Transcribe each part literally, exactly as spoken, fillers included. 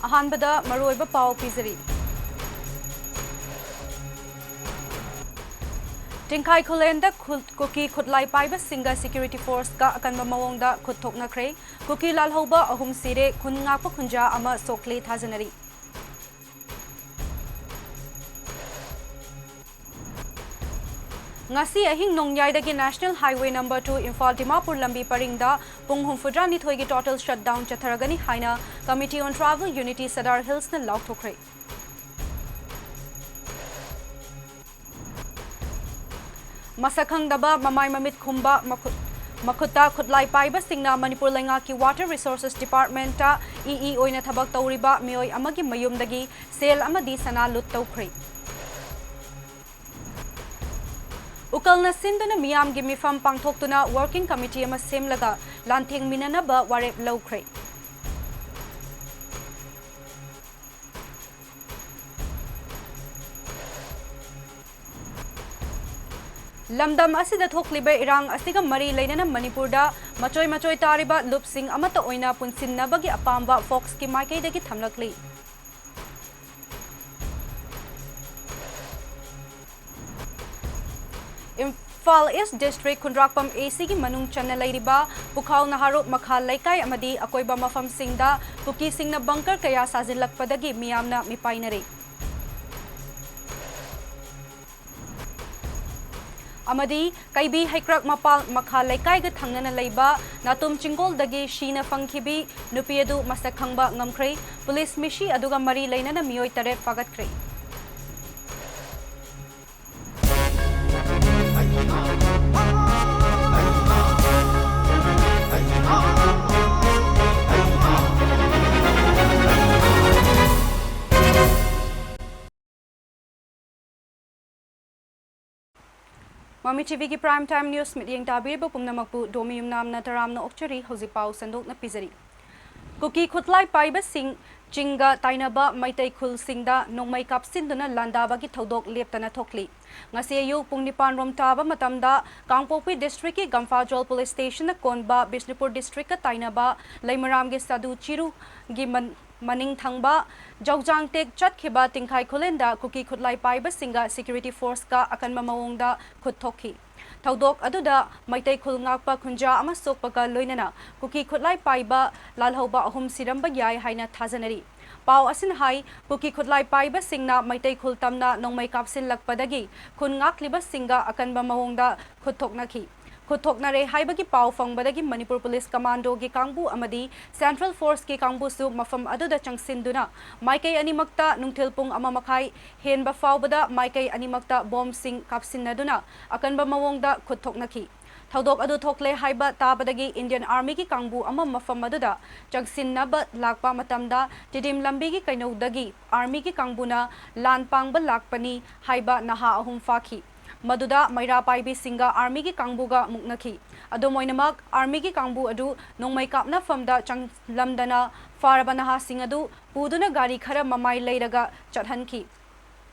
ꯑꯍꯥꯟꯕꯗ ꯃꯔꯨꯑꯣꯏꯕ ꯄꯥꯎ ꯄꯤꯖꯔꯤ꯫ ꯇꯤꯡꯈꯥꯏ ꯈꯨꯂꯦꯟꯗ ꯈꯨꯠ-, ꯀꯨꯀꯤ ꯈꯨꯠꯂꯥꯏ ꯄꯥꯏꯕꯁꯤꯡꯒ security forceꯀ ꯑꯀꯟꯕ ꯃꯑꯣꯡꯗ ꯈꯨꯠ ꯊꯣꯛꯅꯈ꯭ꯔꯦ꯫ ꯀꯨꯀꯤ ꯂꯥꯜꯍꯧꯕ ꯑꯍꯨꯝ ꯁꯤꯔꯦ, ꯈꯨꯟ ꯉꯥꯛꯄ ꯈꯨꯟꯖꯥ ꯑꯃ ꯁꯣꯛꯂꯦ ꯊꯥꯖꯅꯔꯤ꯫ ꯉꯁꯤ ꯑꯍꯤꯡ ꯅꯣꯡꯌꯥꯏꯗꯒꯤ National Highway number two Imphal Dimapur ꯂꯝꯕꯤ ꯄꯔꯤꯡꯗ ꯄꯨꯡ ꯍꯨꯝꯐꯨꯇꯔꯥꯅꯤꯊꯣꯏꯒꯤ total shutdown ꯆꯠꯊꯔꯒꯅꯤ ꯍꯥꯏꯅ Committee on Tribal Unity ꯁꯗꯥꯔ ꯍꯤꯜꯁꯅ ꯂꯥꯎꯊꯣꯛꯈ꯭ꯔꯦ꯫ ꯃꯁꯛ ꯈꯪꯗꯕ ꯃꯃꯥꯏ ꯃꯃꯤꯠ ꯈꯨꯝꯕ, ꯃꯈꯨꯠ, ꯃꯈꯨꯠꯇ ꯈꯨꯠꯂꯥꯏ ꯄꯥꯏꯕꯁꯤꯡꯅ ꯃꯅꯤꯄꯨꯔ ꯂꯩꯉꯥꯛꯀꯤ Water Resources Departmentꯇ ꯏ ꯏ ꯑꯣꯏꯅ ꯊꯕꯛ ꯇꯧꯔꯤꯕ ꯃꯤꯑꯣꯏ ꯑꯃꯒꯤ ꯃꯌꯨꯝꯗꯒꯤ ꯁꯦꯜ ꯑꯃꯗꯤ ꯁꯅꯥ ꯂꯨꯠ ꯇꯧꯈ꯭ꯔꯦ꯫ ꯎꯀꯜꯅ ꯁꯤꯟꯗꯨꯅ ꯃꯤꯌꯥꯝꯒꯤ ꯃꯤꯐꯝ ꯄꯥꯡꯊꯣꯛꯇꯨꯅ working committee ꯑꯃ ꯁꯦꯝꯂꯒ ꯂꯥꯟꯊꯦꯡꯃꯤꯟꯅꯅꯕ ꯋꯥꯔꯦꯞ ꯂꯧꯈ꯭ꯔꯦ꯫ ꯂꯝꯗꯝ ꯑꯁꯤꯗ ꯊꯣꯛꯂꯤꯕ ꯏꯔꯥꯡ ꯑꯁꯤꯒ ꯃꯔꯤ ꯂꯩꯅꯅ ꯃꯅꯤꯄꯨꯔꯗ ꯃꯆꯣꯏ ꯃꯆꯣꯏ ꯇꯥꯔꯤꯕ ꯂꯨꯞꯁꯤꯡ ꯑꯃꯠꯇ ꯑꯣꯏꯅ ꯄꯨꯟꯁꯤꯟꯅꯕꯒꯤ ꯑꯄꯥꯝꯕ ꯐꯣꯛꯁꯀꯤ ꯃꯥꯏꯀꯩꯗꯒꯤ ꯊꯝꯂꯛꯂꯤ꯫ Imphal East District Khundrakpam A Cꯒꯤ ꯃꯅꯨꯡ ꯆꯟꯅ ꯂꯩꯔꯤꯕ ꯄꯨꯈꯥꯎ ꯅꯍꯥꯔꯣꯞ ꯃꯈꯥ ꯂꯩꯀꯥꯏ ꯑꯃꯗꯤ ꯑꯀꯣꯏꯕ ꯃꯐꯝꯁꯤꯡꯗ ꯀꯨꯀꯤꯁꯤꯡꯅ bunker ꯀꯌꯥ ꯁꯥꯖꯤꯜꯂꯛꯄꯗꯒꯤ ꯃꯤꯌꯥꯝꯅ ꯃꯤꯄꯥꯏꯅꯔꯦ꯫ ꯑꯃꯗꯤ ꯀꯩꯕꯤ ꯍꯩꯀ꯭ꯔꯛ ꯃꯄꯥꯜ ꯃꯈꯥ ꯂꯩꯀꯥꯏꯒ ꯊꯪꯅꯅ ꯂꯩꯕ ꯅꯥꯇꯨꯝ ꯆꯤꯡꯒꯣꯜꯗꯒꯤ ꯁꯤꯅ ꯐꯪꯈꯤꯕꯤ ꯅꯨꯄꯤ ꯑꯗꯨ ꯃꯁꯛ ꯈꯪꯕ ꯉꯝꯈ꯭ꯔꯦ꯫ ꯄꯨꯂꯤꯁ ꯃꯤꯁꯤ ꯑꯗꯨꯒ ꯃꯔꯤ ꯂꯩꯅꯅ ꯃꯤꯑꯣꯏ ꯇꯔꯦꯠ ꯐꯥꯒꯠꯈ꯭ꯔꯦ꯫ ꯃꯃꯤ ꯇꯤꯚꯤꯒꯤ Prime Time News ꯃꯤꯠꯌꯦꯡ ꯇꯥꯕꯤꯔꯤꯕ ꯄꯨꯝꯅꯃꯛꯄꯨ ꯗꯣꯃꯤ ꯌꯨꯝꯅꯥꯝꯅ ꯇꯔꯥꯝꯅ ꯑꯣꯛꯆꯔꯤ꯫ ꯍꯧꯖꯤꯛ ꯄꯥꯎ ꯁꯟꯗꯣꯛꯅ ꯄꯤꯖꯔꯤ꯫ ꯀꯨꯀꯤ ꯈꯨꯠꯂꯥꯏ ꯄꯥꯏꯕꯁꯤꯡ ꯆꯤꯡꯒ ꯇꯥꯏꯅꯕ ꯃꯩꯇꯩ ꯈꯨꯜꯁꯤꯡꯗ ꯅꯣꯡꯃꯩ ꯀꯥꯞꯁꯤꯟꯗꯨꯅ ꯂꯥꯟꯗꯥꯕꯒꯤ ꯊꯧꯗꯣꯛ ꯂꯦꯞꯇꯅ ꯊꯣꯛꯂꯤ꯫ ꯉꯁꯤ ꯑꯌꯨꯛ ꯄꯨꯡ ꯅꯤꯄꯥꯟ ꯔꯣꯝ ꯇꯥꯕ ꯃꯇꯝꯗ ꯀꯥꯡꯄꯣꯛꯄꯤ Districtꯀꯤ ꯒꯝꯐꯥꯖꯣꯜ Police Stationꯅ ꯀꯣꯟꯕ ꯕꯤꯁꯅꯨꯄꯨꯔ Districtꯀ ꯇꯥꯏꯅꯕ ꯂꯩꯃꯔꯥꯝꯒꯤ ꯁꯥꯗꯨ ꯆꯤꯔꯨꯒꯤ ꯃꯟ-, ꯃꯅꯤꯡ ꯊꯪꯕ ꯖꯧꯖꯥꯡ ꯇꯦꯛ ꯆꯠꯈꯤꯕ ꯇꯤꯡꯈꯥꯏ ꯈꯨꯂꯦꯟꯗ ꯀꯨꯀꯤ ꯈꯨꯠꯂꯥꯏ ꯄꯥꯏꯕꯁꯤꯡꯒ security forceꯀ ꯑꯀꯟꯕ ꯃꯑꯣꯡꯗ ꯈꯨꯠ ꯊꯣꯛꯈꯤ꯫ ꯊꯧꯗꯣꯛ ꯑꯗꯨꯗ ꯃꯩꯇꯩ ꯈꯨꯜ ꯉꯥꯛꯄ ꯈꯨꯟꯖꯥ ꯑꯃ ꯁꯣꯛꯄꯒ ꯂꯣꯏꯅꯅ ꯀꯨꯀꯤ ꯈꯨꯠꯂꯥꯏ ꯄꯥꯏꯕ ꯂꯥꯜꯍꯧꯕ ꯑꯍꯨꯝ ꯁꯤꯔꯝꯕ ꯌꯥꯏ ꯍꯥꯏꯅ ꯊꯥꯖꯅꯔꯤ꯫ ꯄꯥꯎ ꯑꯁꯤꯅ ꯍꯥꯏ, ꯀꯨꯀꯤ ꯈꯨꯠꯂꯥꯏ ꯄꯥꯏꯕꯁꯤꯡꯅ ꯃꯩꯇꯩ ꯈꯨꯜ ꯇꯝꯅ ꯅꯣꯡꯃꯩ ꯀꯥꯞꯁꯤꯜꯂꯛꯄꯗꯒꯤ ꯈꯨꯟ ꯉꯥꯛꯂꯤꯕꯁꯤꯡꯒ ꯑꯀꯟꯕ ꯃꯑꯣꯡꯗ ꯈꯨꯠ ꯊꯣꯛꯅꯈꯤ꯫ ꯈꯨꯠ ꯊꯣꯛꯅꯔꯦ ꯍꯥꯏꯕꯒꯤ ꯄꯥꯎ ꯐꯪꯕꯗꯒꯤ ꯃꯅꯤꯄꯨꯔ ꯄꯨꯂꯤꯁ ꯀꯃꯥꯟꯗꯣꯒꯤ ꯀꯥꯡꯕꯨ ꯑꯃꯗꯤ Central Forceꯀꯤ ꯀꯥꯡꯕꯨꯁꯨ ꯃꯐꯝ ꯑꯗꯨꯗ ꯆꯪꯁꯤꯟꯗꯨꯅ ꯃꯥꯏꯀꯩ ꯑꯅꯤꯃꯛꯇ ꯅꯨꯡꯊꯤꯜ ꯄꯨꯡ ꯑꯃ ꯃꯈꯥꯏ ꯍꯦꯟꯕ ꯐꯥꯎꯕꯗ ꯃꯥꯏꯀꯩ ꯑꯅꯤꯃꯛꯇ ꯕꯣꯝꯁꯤꯡ ꯀꯥꯞꯁꯤꯟꯅꯗꯨꯅ ꯑꯀꯟꯕ ꯃꯑꯣꯡꯗ ꯈꯨꯠ ꯊꯣꯛꯅꯈꯤ꯫ ꯊꯧꯗꯣꯛ ꯑꯗꯨ ꯊꯣꯛꯂꯦ ꯍꯥꯏꯕ ꯇꯥꯕꯗꯒꯤ Indian Armyꯒꯤ ꯀꯥꯡꯕꯨ ꯑꯃ ꯃꯐꯝ ꯑꯗꯨꯗ ꯆꯪꯁꯤꯟꯅꯕ ꯂꯥꯛꯄ ꯃꯇꯝꯗ ꯇꯤꯗꯤꯝ ꯂꯝꯕꯤꯒꯤ ꯀꯩꯅꯧꯗꯒꯤ Armyꯒꯤ ꯀꯥꯡꯕꯨꯅ ꯂꯥꯟ ꯄꯥꯡꯕ ꯂꯥꯛꯄꯅꯤ ꯍꯥꯏꯕ ꯅꯍꯥ ꯑꯍꯨꯝ ꯐꯥꯈꯤ꯫ ꯃꯗꯨꯗ ꯃꯩꯔꯥ ꯄꯥꯏꯕꯤꯁꯤꯡꯒ Armyꯒꯤ ꯀꯥꯡꯕꯨꯒ ꯃꯨꯛꯅꯈꯤ꯫ ꯑꯗꯨꯝ ꯑꯣꯏꯅꯃꯛ, Armyꯒꯤ ꯀꯥꯡꯕꯨ ꯑꯗꯨ ꯅꯣꯡꯃꯩ ꯀꯥꯞꯅꯐꯝꯗ ꯆꯪꯂꯝꯗꯅ ꯐꯥꯔꯕ ꯅꯍꯥꯁꯤꯡ ꯑꯗꯨ ꯄꯨꯗꯨꯅ ꯒꯥꯔꯤ ꯈꯔ ꯃꯃꯥꯏ ꯂꯩꯔꯒ ꯆꯠꯍꯟꯈꯤ꯫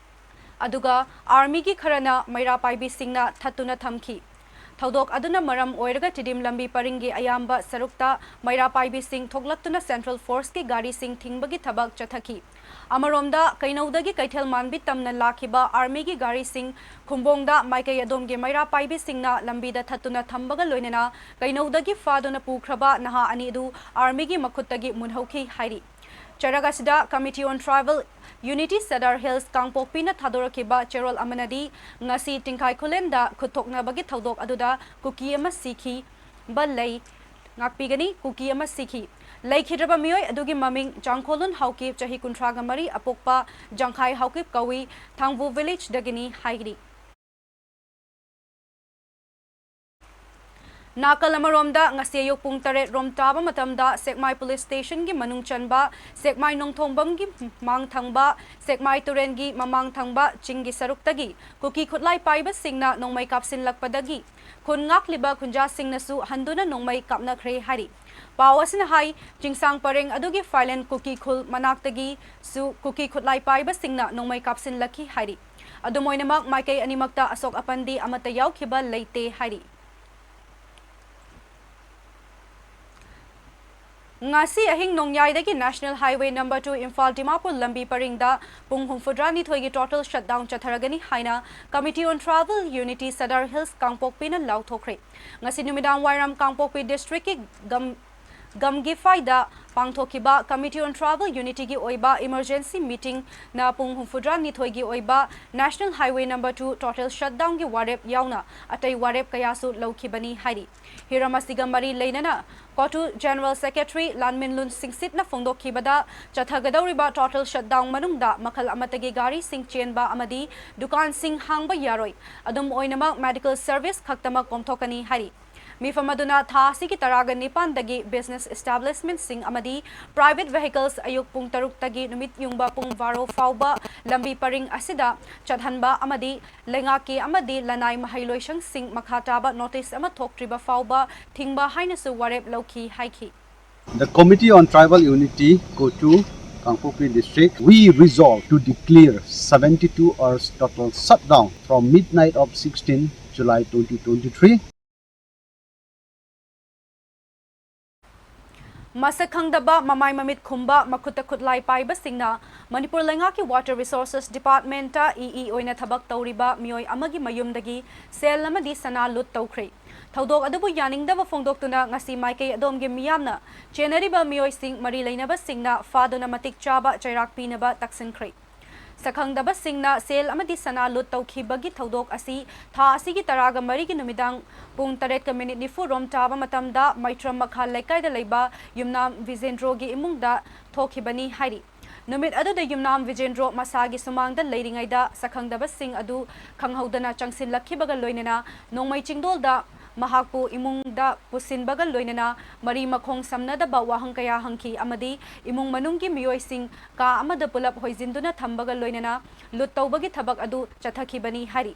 ꯑꯗꯨꯒ Armyꯒꯤ ꯈꯔꯅ ꯃꯩꯔꯥ ꯄꯥꯏꯕꯤꯁꯤꯡꯅ ꯊꯠꯇꯨꯅ ꯊꯝꯈꯤ꯫ ꯊꯧꯗꯣꯛ ꯑꯗꯨꯅ ꯃꯔꯝ ꯑꯣꯏꯔꯒ ꯇꯤꯗꯤꯝ ꯂꯝꯕꯤ ꯄꯔꯤꯡꯒꯤ ꯑꯌꯥꯝꯕ ꯁꯔꯨꯛꯇ ꯃꯩꯔꯥ ꯄꯥꯏꯕꯤꯁꯤꯡ ꯊꯣꯛꯂꯛꯇꯨꯅ Central Forceꯀꯤ ꯒꯥꯔꯤꯁꯤꯡ ꯊꯤꯡꯕꯒꯤ ꯊꯕꯛ ꯆꯠꯊꯈꯤ꯫ ꯑꯃꯔꯣꯝꯗ, ꯀꯩꯅꯧꯗꯒꯤ ꯀꯩꯊꯦꯜ ꯃꯥꯟꯕꯤ ꯇꯝꯅ ꯂꯥꯛꯈꯤꯕ Armyꯒꯤ ꯒꯥꯔꯤꯁꯤꯡ ꯈꯨꯝꯕꯣꯡꯗ ꯃꯥꯏꯀꯩ ꯑꯗꯣꯝꯒꯤ ꯃꯩꯔꯥ ꯄꯥꯏꯕꯤꯁꯤꯡꯅ ꯂꯝꯕꯤꯗ ꯊꯠꯇꯨꯅ ꯊꯝꯕꯒ ꯂꯣꯏꯅꯅ ꯀꯩꯅꯧꯗꯒꯤ ꯐꯥꯗꯨꯅ ꯄꯨꯈ꯭ꯔꯕ ꯅꯍꯥ ꯑꯅꯤ ꯑꯗꯨ Armyꯒꯤ ꯃꯈꯨꯠꯇꯒꯤ ꯃꯨꯟꯍꯧꯈꯤ ꯍꯥꯏꯔꯤ꯫ ꯆꯩꯔꯛ ꯑꯁꯤꯗ Committee on Tribal Unity Sadar Hills ꯀꯥꯡꯄꯣꯛꯄꯤꯅ ꯊꯥꯗꯣꯔꯛꯈꯤꯕ ꯆꯦꯔꯣꯜ ꯑꯃꯅꯗꯤ ꯉꯁꯤ ꯇꯤꯡꯈꯥꯏ ꯈꯨꯂꯦꯟꯗ ꯈꯨꯠ ꯊꯣꯛꯅꯕꯒꯤ ꯊꯧꯗꯣꯛ ꯑꯗꯨꯗ ꯀꯨꯀꯤ ꯑꯃ ꯁꯤꯈꯤꯕ ꯂꯩ꯫ ꯉꯥꯛꯄꯤꯒꯅꯤ, ꯀꯨꯀꯤ ꯑꯃ ꯁꯤꯈꯤ꯫ ꯂꯩꯈꯤꯗ꯭ꯔꯕ ꯃꯤꯑꯣꯏ ꯑꯗꯨꯒꯤ ꯃꯃꯤꯡ ꯖꯥꯡꯈꯣꯂꯨꯟ ꯍꯥꯎꯀꯤꯞ, ꯆꯍꯤ ꯀꯨꯟꯊ꯭ꯔꯥꯒ ꯃꯔꯤ, ꯑꯄꯣꯛꯄ ꯖꯪꯈꯥꯏ ꯍꯥꯎꯀꯤꯞ ꯀꯧꯏ, ꯊꯥꯡꯕꯨ villageꯗꯒꯤꯅꯤ ꯍꯥꯏꯔꯤ꯫ ꯅꯥꯀꯜ ꯑꯃꯔꯣꯝꯗ, ꯉꯁꯤ ꯑꯌꯨꯛ ꯄꯨꯡ ꯇꯔꯦꯠ ꯔꯣꯝ ꯇꯥꯕ ꯃꯇꯝꯗ ꯁꯦꯛꯃꯥꯏ police stationꯒꯤ ꯃꯅꯨꯡ ꯆꯟꯕ ꯁꯦꯛꯃꯥꯏ ꯅꯣꯡꯊꯣꯡꯕꯝꯒꯤ ꯃꯥꯡ ꯊꯪꯕ ꯁꯦꯛꯃꯥꯏ ꯇꯨꯔꯦꯜꯒꯤ ꯃꯃꯥꯡ ꯊꯪꯕ ꯆꯤꯡꯒꯤ ꯁꯔꯨꯛꯇꯒꯤ ꯀꯨꯀꯤ ꯈꯨꯠꯂꯥꯏ ꯄꯥꯏꯕꯁꯤꯡꯅ ꯅꯣꯡꯃꯩ ꯀꯥꯞꯁꯤꯜꯂꯛꯄꯗꯒꯤ ꯈꯨꯟ ꯉꯥꯛꯂꯤꯕ ꯈꯨꯟꯖꯥꯁꯤꯡꯅꯁꯨ ꯍꯟꯗꯨꯅ ꯅꯣꯡꯃꯩ ꯀꯥꯞꯅꯈ꯭ꯔꯦ ꯍꯥꯏꯔꯤ꯫ ꯄꯥꯎ ꯑꯁꯤꯅ ꯍꯥꯏ, ꯆꯤꯡꯁꯥꯡ ꯄꯔꯦꯡ ꯑꯗꯨꯒꯤ ꯐꯥꯏꯂꯦꯟ ꯀꯨꯀꯤ ꯈꯨꯜ ꯃꯅꯥꯛꯇꯒꯤꯁꯨ ꯀꯨꯀꯤ ꯈꯨꯠꯂꯥꯏ ꯄꯥꯏꯕꯁꯤꯡꯅ ꯅꯣꯡꯃꯩ ꯀꯥꯞꯁꯤꯜꯂꯛꯈꯤ ꯍꯥꯏꯔꯤ꯫ ꯑꯗꯨꯝ ꯑꯣꯏꯅꯃꯛ, ꯃꯥꯏꯀꯩ ꯑꯅꯤꯃꯛꯇ ꯑꯁꯣꯛ ꯑꯄꯟꯗꯤ ꯑꯃꯠꯇ ꯌꯥꯎꯈꯤꯕ ꯂꯩꯇꯦ ꯍꯥꯏꯔꯤ꯫ ꯉꯁꯤ ꯑꯍꯤꯡ ꯅꯣꯡꯌꯥꯏꯗꯒꯤ National Highway number two Imphal Dimapur ꯂꯝꯕꯤ ꯄꯔꯤꯡꯗ ꯄꯨꯡ ꯍꯨꯝꯐꯨꯇꯔꯥꯅꯤꯊꯣꯏꯒꯤ total shutdown ꯆꯠꯊꯔꯒꯅꯤ ꯍꯥꯏꯅ Committee on Tribal Unity Sadar Hills ꯀꯥꯡꯄꯣꯛꯄꯤꯅ ꯂꯥꯎꯊꯣꯛꯈ꯭ꯔꯦ꯫ ꯉꯁꯤ ꯅꯨꯃꯤꯗꯥꯡ ꯋꯥꯏꯔꯝ ꯀꯥꯡꯄꯣꯛꯄꯤ districtꯀꯤ ꯒꯝ-, ꯒꯝꯒꯤꯐꯥꯏꯗ ꯄꯥꯡꯊꯣꯛꯈꯤꯕ Committee on Tribal Unityꯒꯤ ꯑꯣꯏꯕ emergency meetingꯅ ꯄꯨꯡ ꯍꯨꯝꯐꯨꯇꯔꯥꯅꯤꯊꯣꯏꯒꯤ ꯑꯣꯏꯕ National Highway number two total shutdownꯒꯤ ꯋꯥꯔꯦꯞ ꯌꯥꯎꯅ ꯑꯇꯩ ꯋꯥꯔꯦꯞ ꯀꯌꯥꯁꯨ ꯂꯧꯈꯤꯕꯅꯤ ꯍꯥꯏꯔꯤ꯫ ꯍꯤꯔꯝ ꯑꯁꯤꯒ ꯃꯔꯤ ꯂꯩꯅꯅ COTU General Secretary ꯂꯥꯟꯃꯤꯟꯂꯨꯟ ꯁꯤꯡꯁꯤꯠꯅ ꯐꯣꯡꯗꯣꯛꯈꯤꯕꯗ, ꯆꯠꯊꯒꯗꯧꯔꯤꯕ total shutdown ꯃꯅꯨꯡꯗ ꯃꯈꯜ ꯑꯃꯠꯇꯒꯤ ꯒꯥꯔꯤꯁꯤꯡ ꯆꯦꯟꯕ ꯑꯃꯗꯤ ꯗꯨꯀꯥꯟꯁꯤꯡ ꯍꯥꯡꯕ ꯌꯥꯔꯣꯏ꯫ ꯑꯗꯨꯝ ꯑꯣꯏꯅꯃꯛ, medical service ꯈꯛꯇꯃꯛ ꯀꯣꯝꯊꯣꯛꯀꯅꯤ ꯍꯥꯏꯔꯤ꯫ ꯃꯤꯐꯝ ꯑꯗꯨꯅ ꯊꯥ ꯑꯁꯤꯒꯤ ꯇꯔꯥꯒ ꯅꯤꯄꯥꯟꯗꯒꯤ business establishmentꯁꯤꯡ ꯑꯃꯗꯤ private vehicles ꯑꯌꯨꯛ ꯄꯨꯡ ꯇꯔꯨꯛꯇꯒꯤ ꯅꯨꯃꯤꯠ ꯌꯨꯡꯕ ꯄꯨꯡ ꯕꯥꯔꯣ ꯐꯥꯎꯕ ꯂꯝꯕꯤ ꯄꯔꯤꯡ ꯑꯁꯤꯗ ꯆꯠꯍꯟꯕ ꯑꯃꯗꯤ ꯂꯩꯉꯥꯛꯀꯤ ꯑꯃꯗꯤ ꯂꯅꯥꯏ ꯃꯍꯩꯂꯣꯏꯁꯪꯁꯤꯡ ꯃꯈꯥ ꯇꯥꯕ notice ꯑꯃ ꯊꯣꯛꯇ꯭ꯔꯤꯕ ꯐꯥꯎꯕ ꯊꯤꯡꯕ ꯍꯥꯏꯅꯁꯨ ꯋꯥꯔꯦꯞ ꯂꯧꯈꯤ ꯍꯥꯏꯈꯤ꯫ The Committee on Tribal Unity, COTU, Kangpokpi District, we resolve to declare seventy-two hours total shutdown from midnight of sixteen July twenty twenty-three. ꯃꯁꯛ ꯈꯪꯗꯕ, ꯃꯃꯥꯏ ꯃꯃꯤꯠ ꯈꯨꯝꯕ, ꯃꯈꯨꯠꯇ ꯈꯨꯠꯂꯥꯏ ꯄꯥꯏꯕꯁꯤꯡꯅ ꯃꯅꯤꯄꯨꯔ ꯂꯩꯉꯥꯛꯀꯤ Water Resources Departmentꯇ EE ꯑꯣꯏꯅ ꯊꯕꯛ ꯇꯧꯔꯤꯕ ꯃꯤꯑꯣꯏ ꯑꯃꯒꯤ ꯃꯌꯨꯝꯗꯒꯤ ꯁꯦꯜ ꯑꯃꯗꯤ ꯁꯅꯥ ꯂꯨꯠ ꯇꯧꯈ꯭ꯔꯦ꯫ ꯊꯧꯗꯣꯛ ꯑꯗꯨꯕꯨ ꯌꯥꯅꯤꯡꯗꯕ ꯐꯣꯡꯗꯣꯛꯇꯨꯅ ꯉꯁꯤ ꯃꯥꯏꯀꯩ ꯑꯗꯣꯝꯒꯤ ꯃꯤꯌꯥꯝꯅ ꯆꯦꯟꯅꯔꯤꯕ ꯃꯤꯑꯣꯏꯁꯤꯡ ꯃꯔꯤ ꯂꯩꯅꯕꯁꯤꯡꯅ ꯐꯥꯗꯨꯅ ꯃꯇꯤꯛ ꯆꯥꯕ ꯆꯩꯔꯥꯛ ꯄꯤꯅꯕ ꯇꯛꯁꯤꯟꯈ꯭ꯔꯦ꯫ ꯁꯛꯈꯪꯗꯕꯁꯤꯡꯅ ꯁꯦꯜ ꯑꯃꯗꯤ ꯁꯅꯥ ꯂꯨꯠ ꯇꯧꯈꯤꯕꯒꯤ ꯊꯧꯗꯣꯛ ꯑꯁꯤ ꯊꯥ ꯑꯁꯤꯒꯤ ꯇꯔꯥꯒ ꯃꯔꯤꯒꯤ ꯅꯨꯃꯤꯗꯥꯡ ꯄꯨꯡ ꯇꯔꯦꯠꯀ ꯃꯤꯅꯤꯠ ꯅꯤꯐꯨ ꯔꯣꯝ ꯇꯥꯕ ꯃꯇꯝꯗ ꯃꯩꯇ꯭ꯔꯝ ꯃꯈꯥ ꯂꯩꯀꯥꯏꯗ ꯂꯩꯕ ꯌꯨꯝꯅꯥꯝ ꯕꯤꯖꯦꯟꯗ꯭ꯔꯣꯒꯤ ꯏꯃꯨꯡꯗ ꯊꯣꯛꯈꯤꯕꯅꯤ ꯍꯥꯏꯔꯤ꯫ ꯅꯨꯃꯤꯠ ꯑꯗꯨꯗ ꯌꯨꯝꯅꯥꯝ ꯕꯤꯖꯦꯟꯗ꯭ꯔꯣ ꯃꯁꯥꯒꯤ ꯁꯨꯃꯥꯡꯗ ꯂꯩꯔꯤꯉꯩꯗ ꯁꯛꯈꯪꯗꯕꯁꯤꯡ ꯑꯗꯨ ꯈꯪꯍꯧꯗꯅ ꯆꯪꯁꯤꯜꯂꯛꯈꯤꯕꯒ ꯂꯣꯏꯅꯅ ꯅꯣꯡꯃꯩ ꯆꯤꯡꯗꯣꯜꯗ ꯃꯍꯥꯛꯄꯨ ꯏꯃꯨꯡꯗ ꯄꯨꯁꯤꯟꯕꯒ ꯂꯣꯏꯅꯅ ꯃꯔꯤ ꯃꯈꯣꯡ ꯁꯝꯅꯗꯕ ꯋꯥꯍꯪ ꯀꯌꯥ ꯍꯪꯈꯤ ꯑꯃꯗꯤ ꯏꯃꯨꯡ ꯃꯅꯨꯡꯒꯤ ꯃꯤꯑꯣꯏꯁꯤꯡ ꯀꯥ ꯑꯃꯗ ꯄꯨꯂꯞ ꯍꯣꯏꯖꯤꯟꯗꯨꯅ ꯊꯝꯕꯒ ꯂꯣꯏꯅꯅ ꯂꯨꯠ ꯇꯧꯕꯒꯤ ꯊꯕꯛ ꯑꯗꯨ ꯆꯠꯊꯈꯤꯕꯅꯤ ꯍꯥꯏꯔꯤ꯫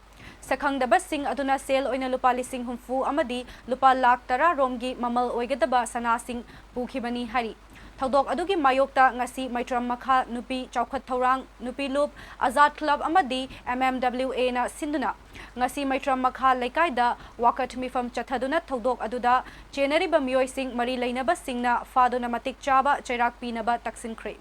ꯁꯛꯈꯪꯗꯕꯁꯤꯡ ꯑꯗꯨꯅ ꯁꯦꯜ ꯑꯣꯏꯅ ꯂꯨꯄꯥ ꯂꯤꯁꯤꯡ ꯍꯨꯝꯐꯨ ꯑꯃꯗꯤ ꯂꯨꯄꯥ ꯂꯥꯈ ꯇꯔꯥ ꯔꯣꯝꯒꯤ ꯃꯃꯜ ꯑꯣꯏꯒꯗꯕ ꯁꯅꯥꯁꯤꯡ ꯄꯨꯈꯤꯕꯅꯤ ꯍꯥꯏꯔꯤ꯫ ꯊꯧꯗꯣꯛ ꯑꯗꯨꯒꯤ ꯃꯥꯌꯣꯛꯇ ꯉꯁꯤ ꯃꯩꯇ꯭ꯔꯝ ꯃꯈꯥ ꯅꯨꯄꯤ ꯆꯥꯎꯈꯠ ꯊꯧꯔꯥꯡ, ꯅꯨꯄꯤ ꯂꯨꯞ, ꯑꯖꯥꯗ ꯀ꯭ꯂꯕ ꯑꯃꯗꯤ M M W A ꯅ ꯁꯤꯟꯗꯨꯅ ꯉꯁꯤ ꯃꯩꯇ꯭ꯔꯝ ꯃꯈꯥ ꯂꯩꯀꯥꯏꯗ ꯋꯥꯀꯠ ꯃꯤꯐꯝ ꯆꯠꯊꯗꯨꯅ ꯊꯧꯗꯣꯛ ꯑꯗꯨꯗ ꯆꯦꯟꯅꯔꯤꯕ ꯃꯤꯑꯣꯏꯁꯤꯡ ꯃꯔꯤ ꯂꯩꯅꯕꯁꯤꯡꯅ ꯐꯥꯗꯨꯅ ꯃꯇꯤꯛ ꯆꯥꯕ ꯆꯩꯔꯥꯛ ꯄꯤꯅꯕ ꯇꯛꯁꯤꯟꯈ꯭ꯔꯦ꯫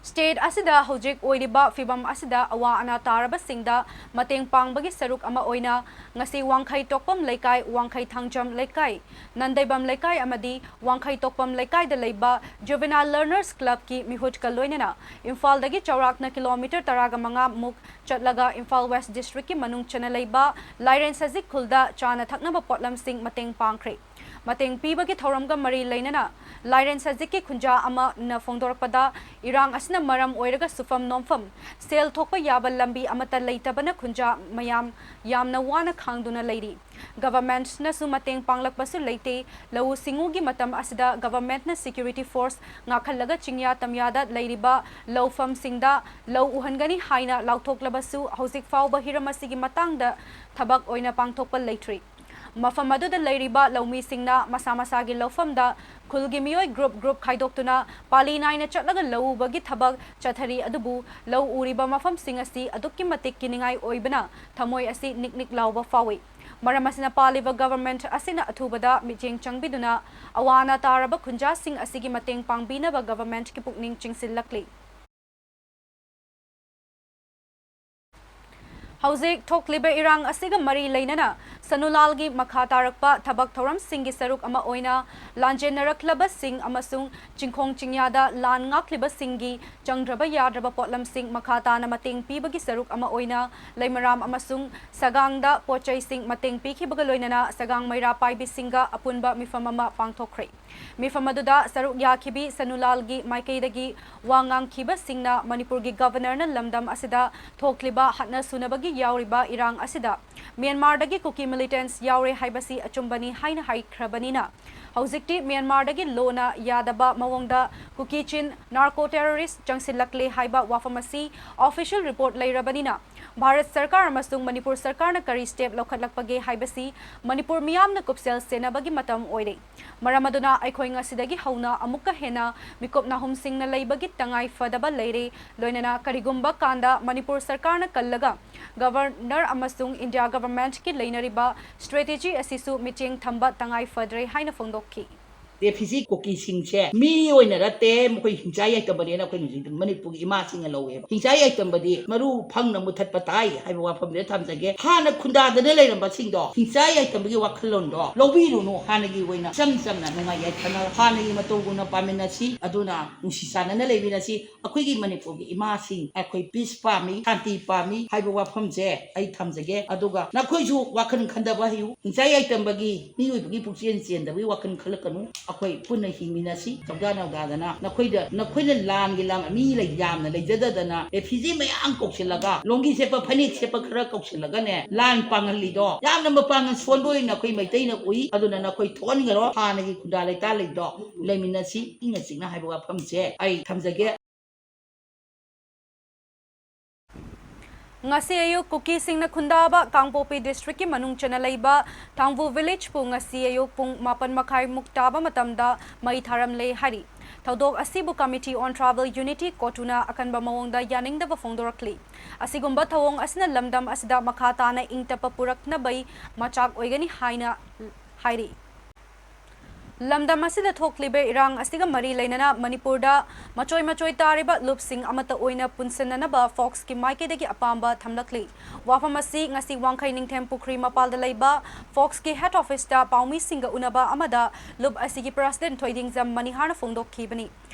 State ꯑꯁꯤꯗ ꯍꯧꯖꯤꯛ ꯑꯣꯏꯔꯤꯕ ꯐꯤꯚꯝ ꯑꯁꯤꯗ ꯑꯋꯥ ꯑꯅꯥ ꯇꯥꯔꯕꯁꯤꯡꯗ ꯃꯇꯦꯡ ꯄꯥꯡꯕꯒꯤ ꯁꯔꯨꯛ ꯑꯃ ꯑꯣꯏꯅ ꯉꯁꯤ ꯋꯥꯡꯈꯩ ꯇꯣꯛꯄꯝ ꯂꯩꯀꯥꯏ, ꯋꯥꯡꯈꯩ ꯊꯥꯡꯖꯝ ꯂꯩꯀꯥꯏ, ꯅꯟꯗꯩꯕꯝ ꯂꯩꯀꯥꯏ ꯑꯃꯗꯤ ꯋꯥꯡꯈꯩ ꯇꯣꯛꯄꯝ ꯂꯩꯀꯥꯏꯗ ꯂꯩꯕ Juvenile Learners Club ꯀꯤ ꯃꯤꯍꯨꯠꯀ ꯂꯣꯏꯅꯅ ꯏꯝꯐꯥꯜꯗꯒꯤ ꯆꯥꯎꯔꯥꯛꯅ kilometre ꯇꯔꯥꯒ ꯃꯉꯥ ꯃꯨꯛ ꯆꯠꯂꯒ ꯏꯝꯐꯥꯜ West District ꯀꯤ ꯃꯅꯨꯡ ꯆꯟꯅ ꯂꯩꯕ ꯂꯥꯏꯔꯦꯟ ꯁꯖꯤꯛ ꯈꯨꯜꯗ ꯆꯥꯅ ꯊꯛꯅꯕ ꯄꯣꯠꯂꯝꯁꯤꯡ ꯃꯇꯦꯡ ꯄꯥꯡꯈ꯭ꯔꯦ꯫ ꯃꯇꯦꯡ ꯄꯤꯕꯒꯤ ꯊꯧꯔꯝꯒ ꯃꯔꯤ ꯂꯩꯅꯅ ꯂꯥꯏꯔꯦꯟ ꯁꯖꯤꯛꯀꯤ ꯈꯨꯟꯖꯥ ꯑꯃꯅ ꯐꯣꯡꯗꯣꯔꯛꯄꯗ, ꯏꯔꯥꯡ ꯑꯁꯤꯅ ꯃꯔꯝ ꯑꯣꯏꯔꯒ ꯁꯨꯐꯝ ꯅꯣꯝꯐꯝ, ꯁꯦꯜ ꯊꯣꯛꯄ ꯌꯥꯕ ꯂꯝꯕꯤ ꯑꯃꯠꯇ ꯂꯩꯇꯕꯅ ꯈꯨꯟꯖꯥ ꯃꯌꯥꯝ ꯌꯥꯝꯅ ꯋꯥꯅ ꯈꯥꯡꯗꯨꯅ ꯂꯩꯔꯤ꯫ Government ꯅꯁꯨ ꯃꯇꯦꯡ ꯄꯥꯡꯂꯛꯄꯁꯨ ꯂꯩꯇꯦ꯫ ꯂꯧꯎ ꯁꯤꯡꯎꯒꯤ ꯃꯇꯝ ꯑꯁꯤꯗ government ꯅ security force ꯉꯥꯛꯍꯜꯂꯒ ꯆꯤꯡꯌꯥ ꯇꯝꯌꯥꯗ ꯂꯩꯔꯤꯕ ꯂꯧꯐꯝꯁꯤꯡꯗ ꯂꯧ ꯎꯍꯟꯒꯅꯤ ꯍꯥꯏꯅ ꯂꯥꯎꯊꯣꯛꯂꯕꯁꯨ ꯍꯧꯖꯤꯛ ꯐꯥꯎꯕ ꯍꯤꯔꯝ ꯑꯁꯤꯒꯤ ꯃꯇꯥꯡꯗ ꯊꯕꯛ ꯑꯣꯏꯅ ꯄꯥꯡꯊꯣꯛꯄ ꯂꯩꯇ꯭ꯔꯤ꯫ ꯃꯐꯝ ꯑꯗꯨꯗ ꯂꯩꯔꯤꯕ ꯂꯧꯃꯤꯁꯤꯡꯅ ꯃꯁꯥ ꯃꯁꯥꯒꯤ ꯂꯧꯐꯝꯗ ꯈꯨꯜꯒꯤ ꯃꯤꯑꯣꯏ group group ꯈꯥꯏꯗꯣꯛꯇꯨꯅ ꯄꯥꯂꯤ ꯅꯥꯏꯅ ꯆꯠꯂꯒ ꯂꯧ ꯎꯕꯒꯤ ꯊꯕꯛ ꯆꯠꯊꯔꯤ, ꯑꯗꯨꯕꯨ ꯂꯧ ꯎꯔꯤꯕ ꯃꯐꯝꯁꯤꯡ ꯑꯁꯤ ꯑꯗꯨꯛꯀꯤ ꯃꯇꯤꯛ ꯀꯤꯅꯤꯡꯉꯥꯏ ꯑꯣꯏꯕꯅ ꯊꯃꯣꯏ ꯑꯁꯤ ꯅꯤꯛ ꯅꯤꯛ ꯂꯥꯎꯕ ꯐꯥꯎꯏ꯫ ꯃꯔꯝ ꯑꯁꯤꯅ ꯄꯥꯜꯂꯤꯕ government ꯑꯁꯤꯅ ꯑꯊꯨꯕꯗ ꯃꯤꯠꯌꯦꯡ ꯆꯪꯕꯤꯗꯨꯅ ꯑꯋꯥ ꯑꯅꯥ ꯇꯥꯔꯕ ꯈꯨꯟꯖꯥꯁꯤꯡ ꯑꯁꯤꯒꯤ ꯃꯇꯦꯡ ꯄꯥꯡꯕꯤꯅꯕ government ꯀꯤ ꯄꯨꯛꯅꯤꯡ ꯆꯤꯡꯁꯤꯜꯂꯛꯂꯤ꯫ ꯍꯧꯖꯤꯛ ꯊꯣꯛꯂꯤꯕ ꯏꯔꯥꯡ ꯑꯁꯤꯒ ꯃꯔꯤ ꯂꯩꯅꯅ ꯁꯅꯨꯂꯥꯜꯒꯤ ꯃꯈꯥ ꯇꯥꯔꯛꯄ ꯊꯕꯛ ꯊꯧꯔꯝꯁꯤꯡꯒꯤ ꯁꯔꯨꯛ ꯑꯃ ꯑꯣꯏꯅ ꯂꯥꯟꯖꯦꯟꯅꯔꯛꯂꯕꯁꯤꯡ ꯑꯃꯁꯨꯡ ꯆꯤꯡꯈꯣꯡ ꯆꯤꯡꯌꯥꯗ ꯂꯥꯟ ꯉꯥꯛꯂꯤꯕꯁꯤꯡꯒꯤ ꯆꯪꯗ꯭ꯔꯕ ꯌꯥꯗ꯭ꯔꯕ ꯄꯣꯠꯂꯝꯁꯤꯡ ꯃꯈꯥ ꯇꯥꯅ ꯃꯇꯦꯡ ꯄꯤꯕꯒꯤ ꯁꯔꯨꯛ ꯑꯃ ꯑꯣꯏꯅ ꯂꯩꯃꯔꯥꯝ ꯑꯃꯁꯨꯡ ꯁꯒꯥꯡꯗ ꯄꯣꯠꯆꯩꯁꯤꯡ ꯃꯇꯦꯡ ꯄꯤꯈꯤꯕꯒ ꯂꯣꯏꯅꯅ ꯁꯒꯥꯡ ꯃꯩꯔꯥ ꯄꯥꯏꯕꯤꯁꯤꯡꯒ ꯑꯄꯨꯟꯕ ꯃꯤꯐꯝ ꯑꯃ ꯄꯥꯡꯊꯣꯛꯈ꯭ꯔꯦ꯫ ꯃꯤꯐꯝ ꯑꯗꯨꯗ ꯁꯔꯨꯛ ꯌꯥꯈꯤꯕꯤ ꯁꯅꯨꯂꯥꯜꯒꯤ ꯃꯥꯏꯀꯩꯗꯒꯤ ꯋꯥ ꯉꯥꯡꯈꯤꯕꯁꯤꯡꯅ ꯃꯅꯤꯄꯨꯔꯒꯤ Governor ꯅ ꯂꯝꯗꯝ ꯑꯁꯤꯗ ꯊꯣꯛꯂꯤꯕ ꯍꯥꯠꯅ ꯁꯨꯅꯕꯒꯤ ꯌꯥꯎꯔꯤꯕ ꯏꯔꯥꯡ ꯑꯁꯤꯗ ꯃ꯭ꯌꯥꯟꯃꯥꯔꯗꯒꯤ ꯀꯨꯀꯤ militants ꯌꯥꯎꯔꯦ ꯍꯥꯏꯕꯁꯤ ꯑꯆꯨꯝꯕꯅꯤ ꯍꯥꯏꯅ ꯍꯥꯏꯈ꯭ꯔꯕꯅꯤꯅ, ꯍꯧꯖꯤꯛꯇꯤ ꯃ꯭ꯌꯥꯟꯃꯥꯔꯗꯒꯤ ꯂꯣꯅ ꯌꯥꯗꯕ ꯃꯑꯣꯡꯗ ꯀꯨꯀꯤ ꯆꯤꯟ ꯅꯥꯔꯀꯣ ꯇꯦꯔꯣꯔꯤꯁ꯭ꯠ ꯆꯪꯁꯤꯜꯂꯛꯂꯦ ꯍꯥꯏꯕ ꯋꯥꯐꯝ ꯑꯁꯤ ꯑꯣꯐꯤꯁꯤꯌꯦꯜ ꯔꯤꯄꯣꯔꯠ ꯂꯩꯔꯕꯅꯤꯅ, ꯚꯥꯔꯠ ꯁꯔꯀꯥꯔ ꯑꯃꯁꯨꯡ ꯃꯅꯤꯄꯨꯔ ꯁꯔꯀꯥꯔꯅ ꯀꯔꯤ ꯁ꯭ꯇꯦꯞ ꯂꯧꯈꯠꯂꯛꯄꯒꯦ ꯍꯥꯏꯕꯁꯤ ꯃꯅꯤꯄꯨꯔ ꯃꯤꯌꯥꯝꯅ ꯀꯨꯞꯁꯦꯜ ꯁꯦꯟꯅꯕꯒꯤ ꯃꯇꯝ ꯑꯣꯏꯔꯦ꯫ ꯃꯔꯝ ꯑꯗꯨꯅ ꯑꯩꯈꯣꯏ ꯉꯁꯤꯗꯒꯤ ꯍꯧꯅ ꯑꯃꯨꯛꯀ ꯍꯦꯟꯅ ꯃꯤꯀꯨꯞ ꯅꯥꯍꯨꯝꯁꯤꯡꯅ ꯂꯩꯕꯒꯤ ꯇꯉꯥꯏ ꯐꯗꯕ ꯂꯩꯔꯦ꯫ ꯂꯣꯏꯅꯅ ꯀꯔꯤꯒꯨꯝꯕ ꯀꯥꯟꯗ ꯃꯅꯤꯄꯨꯔ ꯁꯔꯀꯥꯔꯅ ꯀꯜꯂꯒ ꯒꯕꯔꯅꯔ ꯑꯃꯁꯨꯡ ꯏꯟꯗꯤꯌꯥ ꯒꯚꯔꯟꯃꯦꯟꯠꯀꯤ ꯂꯩꯅꯔꯤꯕ ꯁ꯭ꯇ꯭ꯔꯦꯇꯦꯖꯤ ꯑꯁꯤꯁꯨ ꯃꯤꯠꯌꯦꯡ ꯊꯝꯕ ꯇꯉꯥꯏ ꯐꯗ꯭ꯔꯦ ꯍꯥꯏꯅ ꯐꯣꯡꯗꯣꯛꯈꯤ꯫ ꯔꯦꯐ꯭ꯌꯨꯖꯤ ꯀꯨꯀꯤꯁꯤꯡꯁꯦ ꯃꯤ ꯑꯣꯏꯅ ꯅꯠꯇꯦ, ꯃꯈꯣꯏ ꯍꯤꯡꯆꯥ ꯌꯥꯏꯇꯝꯕꯅꯦꯅ ꯑꯩꯈꯣꯏꯅ ꯍꯧꯖꯤꯛ ꯃꯅꯤꯄꯨꯔꯒꯤ ꯏꯃꯥꯁꯤꯡꯅ ꯂꯧꯋꯦꯕ꯫ ꯍꯤꯡꯆꯥ ꯌꯥꯏꯇꯝꯕꯗꯤ ꯃꯔꯨ ꯐꯪꯅ ꯃꯨꯊꯠꯄ ꯇꯥꯏ ꯍꯥꯏꯕ ꯋꯥꯐꯝꯁꯦ ꯊꯝꯖꯒꯦ꯫ ꯍꯥꯟꯅ ꯈꯨꯟꯗꯥꯗꯅ ꯂꯩꯔꯝꯕꯁꯤꯡꯗꯣ, ꯍꯤꯡꯆꯥ ꯌꯥꯏꯇꯝꯕꯒꯤ ꯋꯥꯈꯜꯂꯣꯟꯗꯣ ꯂꯧꯕꯤꯔꯨꯅꯨ꯫ ꯍꯥꯟꯅꯒꯤ ꯑꯣꯏꯅ ꯏꯆꯝ ꯆꯝꯅ ꯅꯨꯡꯉꯥꯏ ꯌꯥꯏꯐꯅ ꯍꯥꯟꯅꯒꯤ ꯃꯇꯧꯒꯨꯝꯅ ꯄꯥꯃꯤꯟꯅꯁꯤ, ꯑꯗꯨꯅ ꯅꯨꯡꯁꯤ ꯆꯥꯟꯅꯅ ꯂꯩꯃꯤꯟꯅꯁꯤ꯫ ꯑꯩꯈꯣꯏꯒꯤ ꯃꯅꯤꯄꯨꯔꯒꯤ ꯏꯃꯥꯁꯤꯡ, ꯑꯩꯈꯣꯏ ꯄꯤꯁ ꯄꯥꯝꯃꯤ, ꯁꯥꯟꯇꯤ ꯄꯥꯝꯃꯤ ꯍꯥꯏꯕ ꯋꯥꯐꯝꯁꯦ ꯑꯩ ꯊꯝꯖꯒꯦ꯫ ꯑꯗꯨꯒ ꯅꯈꯣꯏꯁꯨ ꯋꯥꯈꯜ ꯈꯟꯊꯕ ꯍꯩꯌꯨ꯫ ꯍꯤꯡꯆꯥ ꯌꯥꯏꯇꯝꯕꯒꯤ, ꯃꯤꯑꯣꯏꯕꯒꯤ ꯄꯨꯛꯆꯦꯜ ꯆꯦꯟꯗꯕꯒꯤ ꯋꯥꯈꯜ ꯈꯜꯂꯛꯀꯅꯨ꯫ ꯑꯩꯈꯣꯏ ꯄꯨꯟꯅ ꯍꯤꯡꯃꯤꯟꯅꯁꯤ, ꯇꯧꯗꯥ ꯅꯧꯗꯥꯗꯅ꯫ ꯅꯈꯣꯏꯗ, ꯅꯈꯣꯏꯅ ꯂꯥꯟꯒꯤ ꯂꯝ, ꯃꯤ ꯂꯩ ꯌꯥꯝꯅ ꯂꯩꯖꯗꯗꯅ, ꯔꯦꯐ꯭ꯌꯨꯖꯤ ꯃꯌꯥꯝ ꯀꯧꯁꯤꯜꯂꯒ, ꯂꯣꯡꯒꯤ ꯁꯦꯠꯄ, ꯐꯅꯦꯛ ꯁꯦꯠꯄ ꯈꯔ ꯀꯧꯁꯤꯜꯂꯒꯅꯦ, ꯂꯥꯟ ꯄꯥꯡꯍꯜꯂꯤꯗꯣ ꯌꯥꯝꯅ ꯃꯄꯥꯡꯒꯜ ꯁꯣꯟꯕ ꯑꯣꯏꯅ ꯑꯩꯈꯣꯏ ꯃꯩꯇꯩꯅ ꯎꯏ꯫ ꯑꯗꯨꯅ ꯅꯈꯣꯏ ꯊꯣꯛꯍꯟꯈ꯭ꯔꯣ, ꯍꯥꯟꯅꯒꯤ ꯈꯨꯟꯗꯥ ꯂꯩꯇꯥ ꯂꯩꯗꯣ ꯂꯩꯃꯤꯟꯅꯁꯤ, ꯏꯪꯅ ꯆꯤꯛꯅ ꯍꯥꯏꯕ ꯋꯥꯐꯝꯁꯦ ꯑꯩ ꯊꯝꯖꯒꯦ꯫ ꯉꯁꯤ ꯑꯌꯨꯛ ꯀꯨꯀꯤꯁꯤꯡꯅ ꯈꯨꯟꯗꯥꯕ ꯀꯥꯡꯄꯣꯛꯄꯤ ꯗꯤꯁꯇ꯭ꯔꯤꯛꯀꯤ ꯃꯅꯨꯡ ꯆꯟꯅ ꯂꯩꯕ ꯊꯥꯡꯕꯨ ꯚꯤꯂꯦꯖꯄꯨ ꯉꯁꯤ ꯑꯌꯨꯛ ꯄꯨꯡ ꯃꯥꯄꯟ ꯃꯈꯥꯏꯃꯨꯛ ꯇꯥꯕ ꯃꯇꯝꯗ ꯃꯩ ꯊꯥꯔꯝꯂꯦ ꯍꯥꯏꯔꯤ꯫ ꯊꯧꯗꯣꯛ ꯑꯁꯤꯕꯨ Committee on Tribal Unity, ꯀꯣꯇꯨꯅ ꯑꯀꯟꯕ ꯃꯑꯣꯡꯗ ꯌꯥꯅꯤꯡꯗꯕ ꯐꯣꯡꯗꯣꯔꯛꯂꯤ꯫ ꯑꯁꯤꯒꯨꯝꯕ ꯊꯧꯑꯣꯡ ꯑꯁꯤꯅ ꯂꯝꯗꯝ ꯑꯁꯤꯗ ꯃꯈꯥ ꯇꯥꯅ ꯏꯪ ꯇꯞꯄ ꯄꯨꯔꯛꯅꯕꯒꯤ ꯃꯆꯥꯛ ꯑꯣꯏꯒꯅꯤ ꯍꯥꯏꯅ ꯍꯥꯏꯔꯤ꯫ ꯂꯝꯗꯝ ꯑꯁꯤꯗ ꯊꯣꯛꯂꯤꯕ ꯏꯔꯥꯡ ꯑꯁꯤꯒ ꯃꯔꯤ ꯂꯩꯅꯅ ꯃꯅꯤꯄꯨꯔꯗ ꯃꯆꯣꯏ ꯃꯆꯣꯏ ꯇꯥꯔꯤꯕ ꯂꯨꯞꯁꯤꯡ ꯑꯃꯠꯇ ꯑꯣꯏꯅ ꯄꯨꯟꯁꯤꯟꯅꯅꯕ ꯐꯣꯛꯁꯀꯤ ꯃꯥꯏꯀꯩꯗꯒꯤ ꯑꯄꯥꯝꯕ ꯊꯝꯂꯛꯂꯤ꯫ ꯋꯥꯐꯝ ꯑꯁꯤ ꯉꯁꯤ ꯋꯥꯡꯈꯩ ꯅꯤꯡꯊꯦꯝ ꯄꯨꯈ꯭ꯔꯤ ꯃꯄꯥꯜꯗ ꯂꯩꯕ ꯐꯣꯛꯁꯀꯤ ꯍꯦꯗ ꯑꯣꯐꯤꯁꯇ ꯄꯥꯎꯃꯤꯁꯤꯡꯒ ꯎꯅꯕ ꯑꯃꯗ ꯂꯨꯞ ꯑꯁꯤꯒꯤ ꯄ꯭ꯔꯁꯤꯗꯦꯟꯠ ꯊꯣꯏꯗꯤꯡꯖꯝ ꯃꯅꯤꯍꯥꯔꯅ ꯐꯣꯡꯗꯣꯛꯈꯤꯕꯅꯤ꯫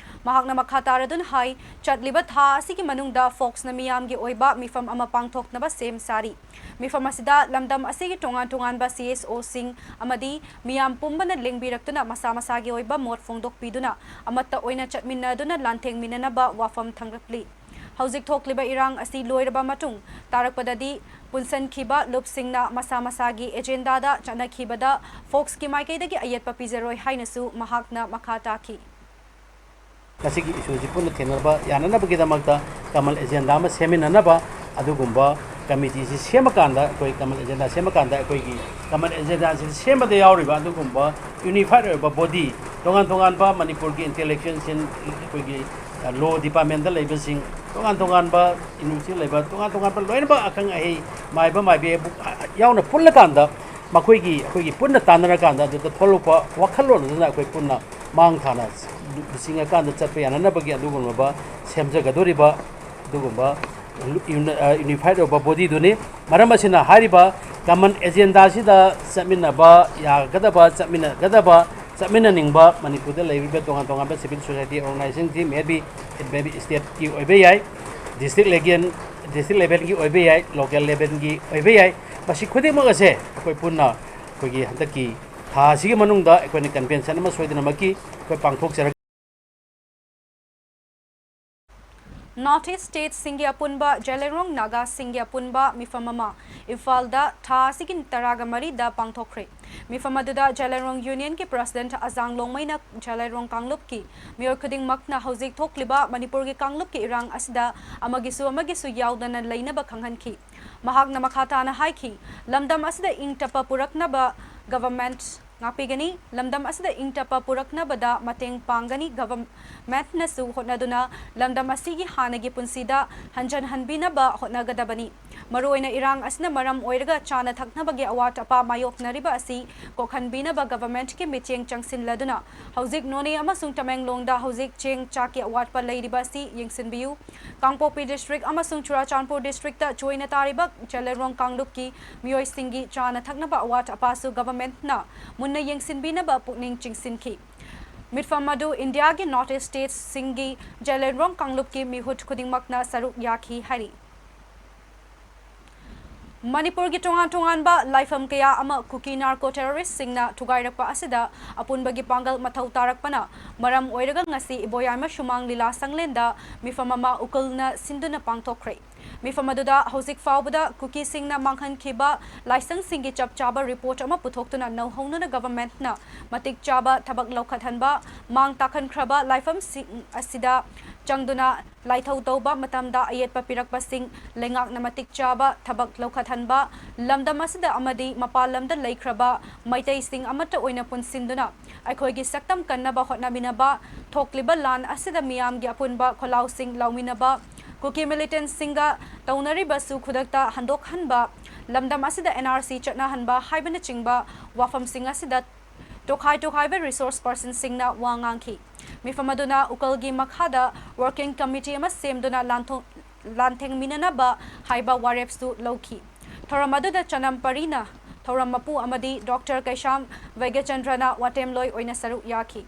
ꯃꯍꯥꯛꯅ ꯃꯈꯥ ꯇꯥꯔꯗꯨꯅ ꯍꯥꯏ, ꯆꯠꯂꯤꯕ ꯊꯥ ꯑꯁꯤꯒꯤ ꯃꯅꯨꯡꯗ ꯐꯣꯛꯁꯅ ꯃꯤꯌꯥꯝꯒꯤ ꯑꯣꯏꯕ ꯃꯤꯐꯝ ꯑꯃ ꯄꯥꯡꯊꯣꯛꯅꯕ ꯁꯦꯝ ꯁꯥꯔꯤ꯫ ꯃꯤꯐꯝ ꯑꯁꯤꯗ ꯂꯝꯗꯝ ꯑꯁꯤꯒꯤ ꯇꯣꯉꯥꯟ ꯇꯣꯉꯥꯟꯕ ꯁꯤ ꯑꯦꯁ ꯑꯣꯁꯤꯡ ꯑꯃꯗꯤ ꯃꯤꯌꯥꯝ ꯄꯨꯝꯕꯅ ꯂꯦꯡꯕꯤꯔꯛꯇꯨꯅ ꯃꯁꯥ ꯃꯁꯥꯒꯤ ꯑꯣꯏꯕ ꯃꯣꯠ ꯐꯣꯡꯗꯣꯛꯄꯤꯗꯨꯅ ꯑꯃꯠꯇ ꯑꯣꯏꯅ ꯆꯠꯃꯤꯟꯅꯗꯨꯅ ꯂꯥꯟꯊꯦꯡꯃꯤꯟꯅꯅꯕ ꯋꯥꯐꯝ ꯊꯥꯡꯒꯠꯂꯤ꯫ ꯍꯧꯖꯤꯛ ꯊꯣꯛꯂꯤꯕ ꯏꯔꯥꯡ ꯑꯁꯤ ꯂꯣꯏꯔꯕ ꯃꯇꯨꯡ ꯇꯥꯔꯛꯄꯗꯗꯤ ꯄꯨꯟꯁꯤꯟꯈꯤꯕ ꯂꯨꯞꯁꯤꯡꯅ ꯃꯁꯥ ꯃꯁꯥꯒꯤ ꯑꯦꯖꯦꯟꯗꯥꯗ ꯆꯠꯅꯈꯤꯕꯗ ꯐꯣꯛꯁꯀꯤ ꯃꯥꯏꯀꯩꯗꯒꯤ ꯑꯌꯦꯠꯄ ꯄꯤꯖꯔꯣꯏ ꯍꯥꯏꯅꯁꯨ ꯃꯍꯥꯛꯅ ꯃꯈꯥ ꯇꯥꯈꯤ꯫ ꯃꯁꯤꯒꯤ ꯏꯁꯨꯁꯤ ꯄꯨꯟꯅ ꯊꯦꯡꯅꯕ ꯌꯥꯅꯅꯕꯒꯤꯗꯃꯛꯇ ꯀꯃꯟ ꯑꯦꯖꯦꯟꯗꯥ ꯑꯃ ꯁꯦꯝꯃꯤꯟꯅꯅꯕ ꯑꯗꯨꯒꯨꯝꯕ ꯀꯃꯤꯇꯤꯁꯤ ꯁꯦꯝꯃꯀꯥꯟꯗ, ꯑꯩꯈꯣꯏ ꯀꯃꯟ ꯑꯦꯖꯦꯟꯗꯥ ꯁꯦꯝꯃꯀꯥꯟꯗ, ꯑꯩꯈꯣꯏꯒꯤ ꯀꯃꯟ ꯑꯦꯖꯦꯟꯗꯥꯁꯤ ꯁꯦꯝꯕꯗ ꯌꯥꯎꯔꯤꯕ ꯑꯗꯨꯒꯨꯝꯕ ꯌꯨꯅꯤꯐꯥꯏꯠ ꯑꯣꯏꯕ ꯕꯣꯗꯤ, ꯇꯣꯉꯥꯟ ꯇꯣꯉꯥꯟꯕ ꯃꯅꯤꯄꯨꯔꯒꯤ ꯏꯟꯇꯦꯂꯦꯛꯆꯨꯋꯦꯜꯁꯤꯡ, ꯑꯩꯈꯣꯏꯒꯤ ꯂꯣ ꯗꯤꯄꯥꯔꯠꯃꯦꯟꯗ ꯂꯩꯕꯁꯤꯡ, ꯇꯣꯉꯥꯟ ꯇꯣꯉꯥꯟꯕ ꯌꯨꯅꯤꯚꯔꯁꯤꯇꯤ ꯂꯩꯕ ꯇꯣꯉꯥꯟ ꯇꯣꯉꯥꯟꯕ ꯂꯣꯏꯅꯃꯛ ꯑꯈꯪ ꯑꯍꯩ, ꯃꯥꯏꯕ ꯃꯥꯏꯕꯤ ꯌꯥꯎꯅ ꯄꯨꯜꯂꯀꯥꯟꯗ, ꯃꯈꯣꯏꯒꯤ, ꯑꯩꯈꯣꯏꯒꯤ ꯄꯨꯟꯅ ꯇꯥꯟꯅꯔꯀꯥꯟꯗ ꯑꯗꯨꯗ ꯊꯣꯛꯂꯛꯄ ꯋꯥꯈꯜꯂꯣꯟ ꯑꯗꯨꯅ ꯑꯩꯈꯣꯏ ꯄꯨꯟꯅ ꯃꯥꯡ ꯊꯥꯅ ꯂꯨꯆꯤꯡꯉꯀꯥꯟꯗ ꯆꯠꯄ ꯌꯥꯅꯅꯕꯒꯤ ꯑꯗꯨꯒꯨꯝꯂꯕ ꯁꯦꯝꯖꯒꯗꯧꯔꯤꯕ ꯑꯗꯨꯒꯨꯝꯕ ꯌꯨꯅꯤꯐꯥꯏꯠ ꯑꯣꯏꯕ ꯕꯣꯗꯤꯗꯨꯅꯤ꯫ ꯃꯔꯝ ꯑꯁꯤꯅ ꯍꯥꯏꯔꯤꯕ ꯀꯃꯟ ꯑꯦꯖꯦꯟꯗꯥꯁꯤꯗ ꯆꯠꯃꯤꯟꯅꯕ ꯌꯥꯒꯗꯕ, ꯆꯠꯃꯤꯟꯅꯒꯗꯕ, ꯆꯠꯃꯤꯟꯅꯅꯤꯡꯕ ꯃꯅꯤꯄꯨꯔꯗ ꯂꯩꯔꯤꯕ ꯇꯣꯉꯥꯟ ꯇꯣꯉꯥꯟꯕ ꯁꯤꯚꯤꯜ ꯁꯣꯁꯥꯏꯇꯤ ꯑꯣꯔꯒꯅꯥꯏꯖꯦꯁꯟꯁꯤꯡ, ꯃꯦ ꯕꯤ, ꯏꯠ ꯃꯦ ꯕꯤ ꯁ꯭ꯇꯦꯠꯀꯤ ꯑꯣꯏꯕ ꯌꯥꯏ, ꯗꯤꯁꯇ꯭ꯔꯤꯛ ꯂꯦꯚꯦꯜ, ꯗꯤꯁꯇ꯭ꯔꯤꯛ ꯂꯦꯚꯦꯜꯒꯤ ꯑꯣꯏꯕ ꯌꯥꯏ, ꯂꯣꯀꯦꯜ ꯂꯦꯚꯦꯜꯒꯤ ꯑꯣꯏꯕ ꯌꯥꯏ꯫ ꯃꯁꯤ ꯈꯨꯗꯤꯡꯃꯛ ꯑꯁꯦ ꯑꯩꯈꯣꯏ ꯄꯨꯟꯅ ꯑꯩꯈꯣꯏꯒꯤ ꯍꯟꯗꯛꯀꯤ ꯊꯥ ꯑꯁꯤꯒꯤ ꯃꯅꯨꯡꯗ ꯑꯩꯈꯣꯏꯅ ꯀꯟꯚꯦꯟꯁꯟ ꯑꯃ ꯁꯣꯏꯗꯅꯃꯛꯀꯤ ꯑꯩꯈꯣꯏ ꯄꯥꯡꯊꯣꯛꯆꯔꯛ ꯅꯣꯔꯠ ꯏꯁ ꯁ꯭ꯇꯦꯠꯁꯤꯡꯒꯤ ꯑꯄꯨꯟꯕ ꯖꯦꯂꯦꯔꯣꯡ ꯅꯥꯒꯥꯁꯤꯡꯒꯤ ꯑꯄꯨꯟꯕ ꯃꯤꯐꯝ ꯑꯃ ꯏꯝꯐꯥꯜꯗ ꯊꯥ ꯑꯁꯤꯒꯤ ꯇꯔꯥꯒ ꯃꯔꯤꯗ ꯄꯥꯡꯊꯣꯛꯈ꯭ꯔꯦ꯫ ꯃꯤꯐꯝ ꯑꯗꯨꯗ ꯖꯦꯂꯦꯔꯣꯡ ꯌꯨꯅꯤꯌꯟꯒꯤ ꯄ꯭ꯔꯁꯤꯗꯦꯟꯠ ꯑꯖꯥꯡ ꯂꯣꯡꯃꯩꯅ ꯖꯦꯂꯦꯔꯣꯡ ꯀꯥꯡꯂꯨꯞꯀꯤ ꯃꯤꯑꯣꯏ ꯈꯨꯗꯤꯡꯃꯛꯅ ꯍꯧꯖꯤꯛ ꯊꯣꯛꯂꯤꯕ ꯃꯅꯤꯄꯨꯔꯒꯤ ꯀꯥꯡꯂꯨꯞꯀꯤ ꯏꯔꯥꯡ ꯑꯁꯤꯗ ꯑꯃꯒꯤꯁꯨ ꯑꯃꯒꯤꯁꯨ ꯌꯥꯎꯗꯅ ꯂꯩꯅꯕ ꯈꯪꯍꯟꯈꯤ꯫ ꯃꯍꯥꯛꯅ ꯃꯈꯥ ꯇꯥꯅ ꯍꯥꯏꯈꯤ, ꯂꯝꯗꯝ ꯑꯁꯤꯗ ꯏꯪ ꯇꯞꯄ ꯄꯨꯔꯛꯅꯕ ꯒꯚꯔꯟꯃꯦꯟꯠ ꯉꯥꯛꯄꯤꯒꯅꯤ꯫ ꯂꯝꯗꯝ ꯑꯁꯤꯗ ꯏꯪ ꯇꯞꯄ ꯄꯨꯔꯛꯅꯕꯗ ꯃꯇꯦꯡ ꯄꯥꯡꯒꯅꯤ꯫ ꯒꯚꯔꯟꯃꯦꯟꯠꯅꯁꯨ ꯍꯣꯠꯅꯗꯨꯅ ꯂꯝꯗꯝ ꯑꯁꯤꯒꯤ ꯍꯥꯟꯅꯒꯤ ꯄꯨꯟꯁꯤꯗ ꯍꯟꯖꯟꯍꯟꯕꯤꯅꯕ ꯍꯣꯠꯅꯒꯗꯕꯅꯤ꯫ ꯃꯔꯨꯑꯣꯏꯅ ꯏꯔꯥꯡ ꯑꯁꯤꯅ ꯃꯔꯝ ꯑꯣꯏꯔꯒ ꯆꯥꯅ ꯊꯛꯅꯕꯒꯤ ꯑꯋꯥꯠ ꯑꯄꯥ ꯃꯥꯌꯣꯛꯅꯔꯤꯕ ꯑꯁꯤ ꯀꯣꯛꯍꯟꯕꯤꯅꯕ ꯒꯚꯔꯟꯃꯦꯟꯠꯀꯤ ꯃꯤꯠꯌꯦꯡ ꯆꯪꯁꯤꯜꯂꯗꯨꯅ ꯍꯧꯖꯤꯛ ꯅꯣꯅꯦ ꯑꯃꯁꯨꯡ ꯇꯃꯦꯡꯂꯣꯡꯗ ꯍꯧꯖꯤꯛ ꯆꯦꯡ ꯆꯥꯛꯀꯤ ꯑꯋꯥꯠꯄ ꯂꯩꯔꯤꯕ ꯑꯁꯤ ꯌꯦꯡꯁꯤꯟꯕꯤꯌꯨ꯫ ꯀꯥꯡꯄꯣꯛꯄꯤ ꯗꯤꯁꯇ꯭ꯔꯤꯛ ꯑꯃꯁꯨꯡ ꯆꯨꯔꯥꯆꯥꯟꯄꯨꯔ ꯗꯤꯁꯇ꯭ꯔꯤꯛꯇ ꯆꯣꯏꯅ ꯇꯥꯔꯤꯕ ꯖꯦꯂꯦꯔꯣꯡ ꯀꯥꯡꯂꯨꯞꯀꯤ ꯃꯤꯑꯣꯏꯁꯤꯡꯒꯤ ꯆꯥꯅ ꯊꯛꯅꯕ ꯑꯋꯥꯠ ꯑꯄꯥꯁꯨ ꯒꯚꯔꯟꯃꯦꯟꯠꯅ ꯃꯨꯟꯅ ꯌꯦꯡꯁꯤꯟꯕꯤꯅꯕ ꯄꯨꯛꯅꯤꯡ ꯆꯤꯡꯁꯤꯟꯈꯤ꯫ ꯃꯤꯠꯐꯝ ꯑꯗꯨ ꯏꯟꯗꯤꯌꯥꯒꯤ ꯅꯣꯔꯠ ꯏꯁ ꯁ꯭ꯇꯦꯠꯁꯤꯡꯒꯤ ꯖꯦꯂꯦꯔꯣꯡ ꯀꯥꯡꯂꯨꯞꯀꯤ ꯃꯤꯍꯨꯠ ꯈꯨꯗꯤꯡꯃꯛꯅ ꯁꯔꯨꯛ ꯌꯥꯈꯤ ꯍꯥꯏꯔꯤ꯫ ꯃꯅꯤꯄꯨꯔꯒꯤ ꯇꯣꯉꯥꯟ ꯇꯣꯉꯥꯟꯕ ꯂꯥꯏꯐꯝ ꯀꯌꯥ ꯑꯃ ꯀꯨꯀꯤ ꯅꯥꯔꯀꯣ ꯇꯦꯔꯣꯔꯤꯁꯁꯤꯡꯅ ꯊꯨꯒꯥꯏꯔꯛꯄ ꯑꯁꯤꯗ ꯑꯄꯨꯟꯕꯒꯤ ꯄꯥꯡꯒꯜ ꯃꯊꯧ ꯇꯥꯔꯛꯄꯅ ꯃꯔꯝ ꯑꯣꯏꯔꯒ ꯉꯁꯤ ꯏꯕꯣꯌꯥꯏꯃ ꯁꯨꯃꯥꯡ ꯂꯤꯂꯥ ꯁꯪꯂꯦꯟꯗ ꯃꯤꯐꯝ ꯑꯃ ꯎꯀꯤꯜꯅ ꯁꯤꯟꯗꯨꯅ ꯄꯥꯡꯊꯣꯛꯈ꯭ꯔꯦ꯫ ꯃꯤꯐꯝ ꯑꯗꯨꯗ ꯍꯧꯖꯤꯛ ꯐꯥꯎꯕꯗ ꯀꯨꯀꯤꯁꯤꯡꯅ ꯃꯥꯡꯍꯟꯈꯤꯕ ꯂꯥꯏꯁꯪꯁꯤꯡꯒꯤ ꯆꯞ ꯆꯥꯕ ꯔꯤꯄꯣꯔꯠ ꯑꯃ ꯄꯨꯊꯣꯛꯇꯨꯅ ꯅꯧꯍꯧꯅꯅ ꯒꯚꯔꯟꯃꯦꯟꯠꯅ ꯃꯇꯤꯛ ꯆꯥꯕ ꯊꯕꯛ ꯂꯧꯈꯠꯍꯟꯕ, ꯃꯥꯡ ꯇꯥꯛꯍꯟꯈ꯭ꯔꯕ ꯂꯥꯏꯐꯝꯁꯤꯡ ꯑꯁꯤꯗ ꯆꯪꯗꯨꯅ ꯂꯥꯏꯊꯧ ꯇꯧꯕ ꯃꯇꯝꯗ ꯑꯌꯦꯠꯄ ꯄꯤꯔꯛꯄꯁꯤꯡ ꯂꯩꯉꯥꯛꯅ ꯃꯇꯤꯛ ꯆꯥꯕ ꯊꯕꯛ ꯂꯧꯈꯠꯍꯟꯕ, ꯂꯝꯗꯝ ꯑꯁꯤꯗ ꯑꯃꯗꯤ ꯃꯄꯥꯟ ꯂꯝꯗ ꯂꯩꯈ꯭ꯔꯕ ꯃꯩꯇꯩꯁꯤꯡ ꯑꯃꯠꯇ ꯑꯣꯏꯅ ꯄꯨꯟꯁꯤꯟꯗꯨꯅ ꯑꯩꯈꯣꯏꯒꯤ ꯁꯛꯇꯝ ꯀꯟꯅꯕ ꯍꯣꯠꯅꯃꯤꯟꯅꯕ, ꯊꯣꯛꯂꯤꯕ ꯂꯥꯟ ꯑꯁꯤꯗ ꯃꯤꯌꯥꯝꯒꯤ ꯑꯄꯨꯟꯕ ꯈꯣꯜꯂꯥꯎꯁꯤꯡ ꯂꯥꯎꯃꯤꯟꯅꯕ, ꯀꯨꯀꯤ ꯃꯤꯂꯤꯇꯦꯟꯠꯁꯤꯡꯒ ꯇꯧꯅꯔꯤꯕꯁꯨ ꯈꯨꯗꯛꯇ ꯍꯟꯗꯣꯛꯍꯟꯕ, ꯂꯝꯗꯝ ꯑꯁꯤꯗ ꯑꯦꯟ ꯑꯥꯔ ꯁꯤ ꯆꯠꯅꯍꯟꯕ ꯍꯥꯏꯕꯅꯆꯤꯡꯕ ꯋꯥꯐꯝꯁꯤꯡ ꯑꯁꯤꯗ ꯇꯣꯈꯥꯏ ꯇꯣꯈꯥꯏꯕ ꯔꯤꯁꯣꯔꯁ ꯄꯔꯁꯟꯁꯤꯡꯅ ꯋꯥ ꯉꯥꯡꯈꯤ꯫ ꯃꯤꯐꯝ ꯑꯗꯨꯅ ꯎꯀꯜꯒꯤ ꯃꯈꯥꯗ ꯋꯥꯔꯀꯤꯡ ꯀꯃꯤꯇꯤ ꯑꯃ ꯁꯦꯝꯗꯨꯅ ꯂꯥꯟꯊꯣ-, ꯂꯥꯟꯊꯦꯡꯃꯤꯟꯅꯅꯕ ꯍꯥꯏꯕ ꯋꯥꯔꯦꯞꯁꯨ ꯂꯧꯈꯤ꯫ ꯊꯧꯔꯝ ꯑꯗꯨꯗ ꯆꯅꯝ ꯄꯔꯤꯅ ꯊꯧꯔꯝ ꯃꯄꯨ ꯑꯃꯗꯤ ꯗꯣꯛꯇꯔ ꯀꯩꯁꯥꯝ ꯚꯩꯒ꯭ꯌꯆꯟꯗ꯭ꯔꯅ ꯋꯥꯇꯦꯝꯂꯣꯏ ꯑꯣꯏꯅ ꯁꯔꯨꯛ ꯌꯥꯈꯤ꯫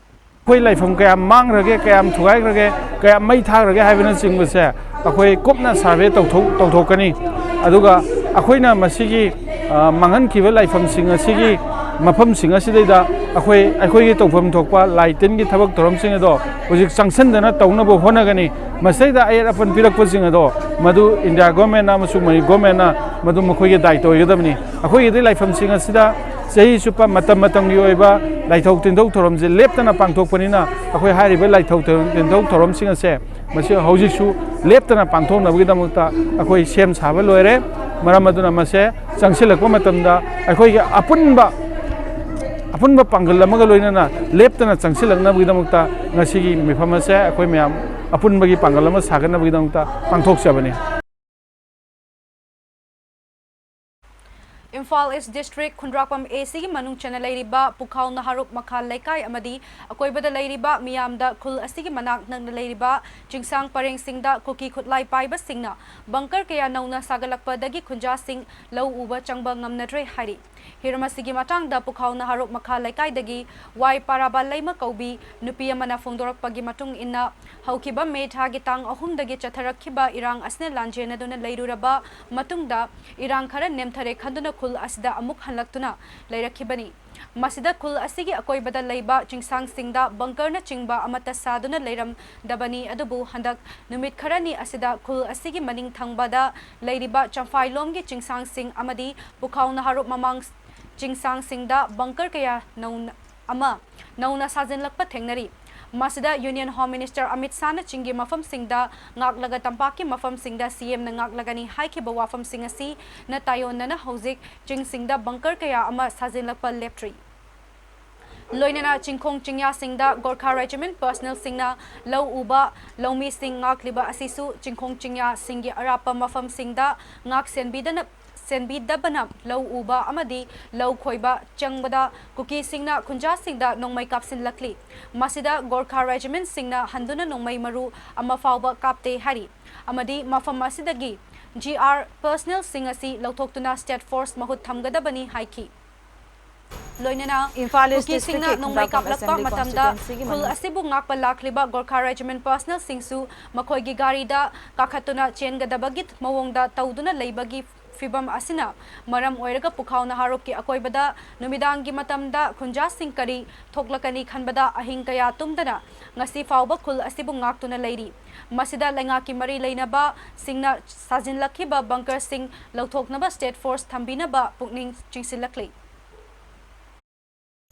ꯑꯩꯈꯣꯏ ꯂꯥꯏꯐꯝ ꯀꯌꯥꯝ ꯃꯥꯡꯈ꯭ꯔꯒꯦ, ꯀꯌꯥꯝ ꯊꯨꯒꯥꯏꯈ꯭ꯔꯒꯦ, ꯀꯌꯥꯝ ꯃꯩ ꯊꯥꯈ꯭ꯔꯒꯦ ꯍꯥꯏꯕꯅꯆꯤꯡꯕꯁꯦ ꯑꯩꯈꯣꯏ ꯀꯨꯞꯅ ꯁꯔꯚꯦ ꯇꯧꯊꯣꯛ-, ꯇꯧꯊꯣꯛꯀꯅꯤ꯫ ꯑꯗꯨꯒ ꯑꯩꯈꯣꯏꯅ ꯃꯁꯤꯒꯤ, ꯑ, ꯃꯥꯡꯍꯟꯈꯤꯕ ꯂꯥꯏꯐꯝꯁꯤꯡ ꯑꯁꯤꯒꯤ ꯃꯐꯝꯁꯤꯡ ꯑꯁꯤꯗꯩꯗ ꯑꯩꯈꯣꯏ, ꯑꯩꯈꯣꯏꯒꯤ ꯇꯧꯐꯝ ꯊꯣꯛꯄ ꯂꯥꯏ ꯇꯤꯟꯒꯤ ꯊꯕꯛ ꯊꯧꯔꯝꯁꯤꯡ ꯑꯗꯣ ꯍꯧꯖꯤꯛ ꯆꯪꯁꯤꯟꯗꯅ ꯇꯧꯅꯕ ꯍꯣꯠꯅꯒꯅꯤ꯫ ꯃꯁꯤꯗꯩꯗ ꯑꯌꯦꯠ ꯑꯄꯟ ꯄꯤꯔꯛꯄꯁꯤꯡ ꯑꯗꯣ ꯃꯗꯨ ꯏꯟꯗꯤꯌꯥ ꯒꯣꯔꯃꯦꯟꯅ ꯑꯃꯁꯨꯡ ꯃꯅꯤ ꯒꯣꯔꯃꯦꯟꯅ ꯃꯗꯨ ꯃꯈꯣꯏꯒꯤ ꯗꯥꯏꯇ ꯑꯣꯏꯒꯗꯕꯅꯤ꯫ ꯑꯩꯈꯣꯏꯒꯤꯗꯤ ꯂꯥꯏꯐꯝꯁꯤꯡ ꯑꯁꯤꯗ ꯆꯍꯤ ꯆꯨꯞꯄ ꯃꯇꯝ ꯃꯇꯝꯒꯤ ꯑꯣꯏꯕ ꯂꯥꯏꯊꯧ ꯇꯤꯟꯊꯧ ꯊꯧꯔꯝꯁꯦ ꯂꯦꯞꯇꯅ ꯄꯥꯡꯊꯣꯛꯄꯅꯤꯅ ꯑꯩꯈꯣꯏ ꯍꯥꯏꯔꯤꯕ ꯂꯥꯏꯊꯧ ꯇꯤꯟꯊꯧ ꯊꯧꯔꯝꯁꯤꯡ ꯑꯁꯦ ꯃꯁꯤ ꯍꯧꯖꯤꯛꯁꯨ ꯂꯦꯞꯇꯅ ꯄꯥꯡꯊꯣꯛꯅꯕꯒꯤꯗꯃꯛꯇ ꯑꯩꯈꯣꯏ ꯁꯦꯝ ꯁꯥꯕ ꯂꯣꯏꯔꯦ꯫ ꯃꯔꯝ ꯑꯗꯨꯅ ꯃꯁꯦ ꯆꯪꯁꯤꯜꯂꯛꯄ ꯃꯇꯝꯗ ꯑꯩꯈꯣꯏꯒꯤ ꯑꯄꯨꯟꯕ, ꯑꯄꯨꯟꯕ ꯄꯥꯡꯒꯜ ꯑꯃꯒ ꯂꯣꯏꯅꯅ ꯂꯦꯞꯇꯅ ꯆꯪꯁꯤꯜꯂꯛꯅꯕꯒꯤꯗꯃꯛꯇ ꯉꯁꯤꯒꯤ ꯃꯤꯐꯝ ꯑꯁꯦ ꯑꯩꯈꯣꯏ ꯃꯌꯥꯝ ꯑꯄꯨꯟꯕꯒꯤ ꯄꯥꯡꯒꯜ ꯑꯃ ꯁꯥꯒꯠꯅꯕꯒꯤꯗꯃꯛꯇ ꯄꯥꯡꯊꯣꯛꯆꯕꯅꯤ꯫ ꯏꯝꯐꯥꯜ ꯏꯁ ꯗꯤꯁꯇ꯭ꯔꯤꯛ ꯈꯨꯟꯗ꯭ꯔꯥꯛꯄꯝ ꯑꯦ ꯁꯤꯒꯤ ꯃꯅꯨꯡ ꯆꯟꯅ ꯂꯩꯔꯤꯕ ꯄꯨꯈꯥꯎ ꯅꯍꯥꯔꯨꯞ ꯃꯈꯥ ꯂꯩꯀꯥꯏ ꯑꯃꯗꯤ ꯑꯀꯣꯏꯕꯗ ꯂꯩꯔꯤꯕ ꯃꯤꯌꯥꯝꯗ ꯈꯨꯜ ꯑꯁꯤꯒꯤ ꯃꯅꯥꯛ ꯅꯛꯅ ꯂꯩꯔꯤꯕ ꯆꯤꯡꯁꯥꯡ ꯄꯔꯦꯡꯁꯤꯡꯗ ꯀꯨꯀꯤ ꯈꯨꯠꯂꯥꯏ ꯄꯥꯏꯕꯁꯤꯡꯅ ꯕꯪꯀꯔ ꯀꯌꯥ ꯅꯧꯅ ꯁꯥꯒꯠꯂꯛꯄꯗꯒꯤ ꯈꯨꯟꯖꯥꯁꯤꯡ ꯂꯧ ꯎꯕ ꯆꯪꯕ ꯉꯝꯅꯗ꯭ꯔꯦ ꯍꯥꯏꯔꯤ꯫ ꯍꯤꯔꯝ ꯑꯁꯤꯒꯤ ꯃꯇꯥꯡꯗ ꯄꯨꯈꯥꯎ ꯅꯍꯥꯔꯨꯞ ꯃꯈꯥ ꯂꯩꯀꯥꯏꯗꯒꯤ ꯋꯥꯏ ꯄꯥꯔꯥꯕ ꯂꯩꯃ ꯀꯧꯕꯤ ꯅꯨꯄꯤ ꯑꯃꯅ ꯐꯣꯡꯗꯣꯔꯛꯄꯒꯤ ꯃꯇꯨꯡ ꯏꯟꯅ, ꯍꯧꯈꯤꯕ ꯃꯦ ꯊꯥꯒꯤ ꯇꯥꯡ ꯑꯍꯨꯝꯗꯒꯤ ꯆꯠꯊꯔꯛꯈꯤꯕ ꯏꯔꯥꯡ ꯑꯁꯤꯅ ꯂꯥꯟꯖꯦꯟꯅꯗꯨꯅ ꯂꯩꯔꯨꯔꯕ ꯃꯇꯨꯡꯗ ꯏꯔꯥꯡ ꯈꯔ ꯅꯦꯝꯊꯔꯦ ꯈꯟꯗꯨꯅ ꯈꯨꯜ ꯑꯁꯤꯗ ꯑꯃꯨꯛ ꯍꯜꯂꯛꯇꯨꯅ ꯂꯩꯔꯛꯈꯤꯕꯅꯤ꯫ ꯃꯁꯤꯗ ꯈꯨꯜ ꯑꯁꯤꯒꯤ ꯑꯀꯣꯏꯕꯗ ꯂꯩꯕ ꯆꯤꯡꯁꯥꯡꯁꯤꯡꯗ ꯕꯪꯀꯔꯅꯆꯤꯡꯕ ꯑꯃꯠꯇ ꯁꯥꯗꯨꯅ ꯂꯩꯔꯝꯗꯕꯅꯤ, ꯑꯗꯨꯕꯨ ꯍꯟꯗꯛ ꯅꯨꯃꯤꯠ ꯈꯔꯅꯤ ꯑꯁꯤꯗ ꯈꯨꯜ ꯑꯁꯤꯒꯤ ꯃꯅꯤꯡ ꯊꯪꯕꯗ ꯂꯩꯔꯤꯕ ꯆꯝꯐꯥꯏꯂꯣꯝꯒꯤ ꯆꯤꯡꯁꯥꯡꯁꯤꯡ ꯑꯃꯗꯤ ꯄꯨꯈꯥꯎ ꯅꯍꯥꯔꯨꯞ ꯃꯃꯥꯡ ꯆꯤꯡꯁꯥꯡꯁꯤꯡꯗ ꯕꯪꯀꯔ ꯀꯌꯥ ꯅꯧꯅ, ꯑꯃ ꯅꯧꯅ ꯁꯥꯖꯤꯟꯂꯛꯄ ꯊꯦꯡꯅꯔꯤ꯫ ꯃꯁꯤꯗ Union Home Minister ꯑꯃꯤꯠ ꯁꯥꯍꯅ ꯆꯤꯡꯒꯤ ꯃꯐꯝꯁꯤꯡꯗ ꯉꯥꯛꯂꯒ ꯇꯝꯄꯥꯛꯀꯤ ꯃꯐꯝꯁꯤꯡꯗ ꯁꯤ ꯑꯦꯝꯅ ꯉꯥꯛꯂꯒꯅꯤ ꯍꯥꯏꯈꯤꯕ ꯋꯥꯐꯝꯁꯤꯡ ꯑꯁꯤꯅ ꯇꯥꯏꯑꯣꯟꯅꯅ ꯍꯧꯖꯤꯛ ꯆꯤꯡꯁꯤꯡꯗ ꯕꯪꯀꯔ ꯀꯌꯥ ꯑꯃ ꯁꯥꯖꯤꯟꯂꯛꯄ ꯂꯦꯞꯇ꯭ꯔꯤ꯫ ꯂꯣꯏꯅꯅ ꯆꯤꯡꯈꯣꯡ ꯆꯤꯡꯌꯥꯁꯤꯡꯗ ꯒꯣꯔꯈꯥ ꯔꯦꯖꯤꯃꯦꯟꯠ ꯄꯔꯁꯅꯦꯜꯁꯤꯡꯅ ꯂꯧ ꯎꯕ ꯂꯧꯃꯤꯁꯤꯡ ꯉꯥꯛꯂꯤꯕ ꯑꯁꯤꯁꯨ ꯆꯤꯡꯈꯣꯡ ꯆꯤꯡꯌꯥꯁꯤꯡꯒꯤ ꯑꯔꯥꯞꯄ ꯃꯐꯝꯁꯤꯡꯗ ꯉꯥꯛ ꯁꯦꯟꯕꯤꯗꯅ ꯁꯦꯟꯕꯤꯗꯕꯅ ꯂꯧ ꯎꯕ ꯑꯃꯗꯤ ꯂꯧ ꯈꯣꯏꯕ ꯆꯪꯕꯗ ꯀꯨꯀꯤꯁꯤꯡꯅ ꯈꯨꯟꯖꯥꯁꯤꯡꯗ ꯅꯣꯡꯃꯩ ꯀꯥꯞꯁꯤꯜꯂꯛꯂꯤ꯫ ꯃꯁꯤꯗ ꯒꯣꯔꯈꯥ ꯔꯦꯖꯤꯃꯦꯟꯠꯁꯤꯡꯅ ꯍꯟꯗꯨꯅ ꯅꯣꯡꯃꯩ ꯃꯔꯨ ꯑꯃ ꯐꯥꯎꯕ ꯀꯥꯞꯇꯦ ꯍꯥꯏꯔꯤ꯫ ꯑꯃꯗꯤ ꯃꯐꯝ ꯑꯁꯤꯗꯒꯤ ꯖꯤ ꯑꯥꯔ ꯄꯔꯁꯅꯦꯜꯁꯤꯡ ꯑꯁꯤ ꯂꯧꯊꯣꯛꯇꯨꯅ ꯁ꯭ꯇꯦꯠ ꯐꯣꯔꯁ ꯃꯍꯨꯠ ꯊꯝꯒꯗꯕꯅꯤ ꯍꯥꯏꯈꯤ꯫ ꯂꯣꯏꯅꯅ ꯏꯝꯐꯥꯜ ꯏꯁ ꯀꯨꯀꯤꯁꯤꯡꯅ ꯗꯤꯁꯇ꯭ꯔꯤꯛꯀꯤ ꯅꯣꯡꯃꯩ ꯈꯨꯟꯗ꯭ꯔꯥꯛꯄꯝ ꯀꯥꯞꯂꯛꯄ ꯑꯦꯁꯦꯝꯕ꯭ꯂꯤ ꯃꯇꯝꯗ ꯀꯣꯟꯁꯇꯤꯇ꯭ꯋꯦꯟꯁꯤꯒꯤ ꯈꯨꯜ ꯃꯅꯨꯡ ꯑꯁꯤꯕꯨ ꯉꯥꯛꯄ ꯂꯥꯛꯂꯤꯕ ꯒꯣꯔꯈꯥ ꯔꯦꯖꯤꯃꯦꯟꯠ ꯄꯔꯁꯅꯦꯜꯁꯤꯡꯁꯨ ꯃꯈꯣꯏꯒꯤ ꯒꯥꯔꯤꯗ ꯀꯥꯈꯠꯇꯨꯅ ꯆꯦꯟꯒꯗꯕꯒꯤ ꯃꯑꯣꯡꯗ ꯇꯧꯗꯨꯅ ꯂꯩꯕꯒꯤ ꯐꯤꯚꯝ ꯑꯁꯤꯅ ꯃꯔꯝ ꯑꯣꯏꯔꯒ ꯄꯨꯈꯥꯎ ꯅꯍꯥꯔꯣꯞꯀꯤ ꯑꯀꯣꯏꯕꯗ ꯅꯨꯃꯤꯗꯥꯡꯒꯤ ꯃꯇꯝꯗ ꯈꯨꯟꯖꯥꯁꯤꯡ ꯀꯔꯤ ꯊꯣꯛꯂꯛꯀꯅꯤ ꯈꯟꯕꯗ ꯑꯍꯤꯡ ꯀꯌꯥ ꯇꯨꯝꯗꯅ ꯉꯁꯤ ꯐꯥꯎꯕ ꯈꯨꯜ ꯑꯁꯤꯕꯨ ꯉꯥꯛꯇꯨꯅ ꯂꯩꯔꯤ꯫ ꯃꯁꯤꯗ ꯂꯩꯉꯥꯛꯀꯤ ꯃꯔꯤ ꯂꯩꯅꯕꯁꯤꯡꯅ ꯁꯥꯖꯤꯟꯂꯛꯈꯤꯕ ꯕꯪꯀꯔꯁꯤꯡ ꯂꯧꯊꯣꯛꯅꯕ ꯁ꯭ꯇꯦꯠ ꯐꯣꯔꯁ ꯊꯝꯕꯤꯅꯕ ꯄꯨꯛꯅꯤꯡ ꯆꯤꯡꯁꯤꯜꯂꯛꯂꯤ꯫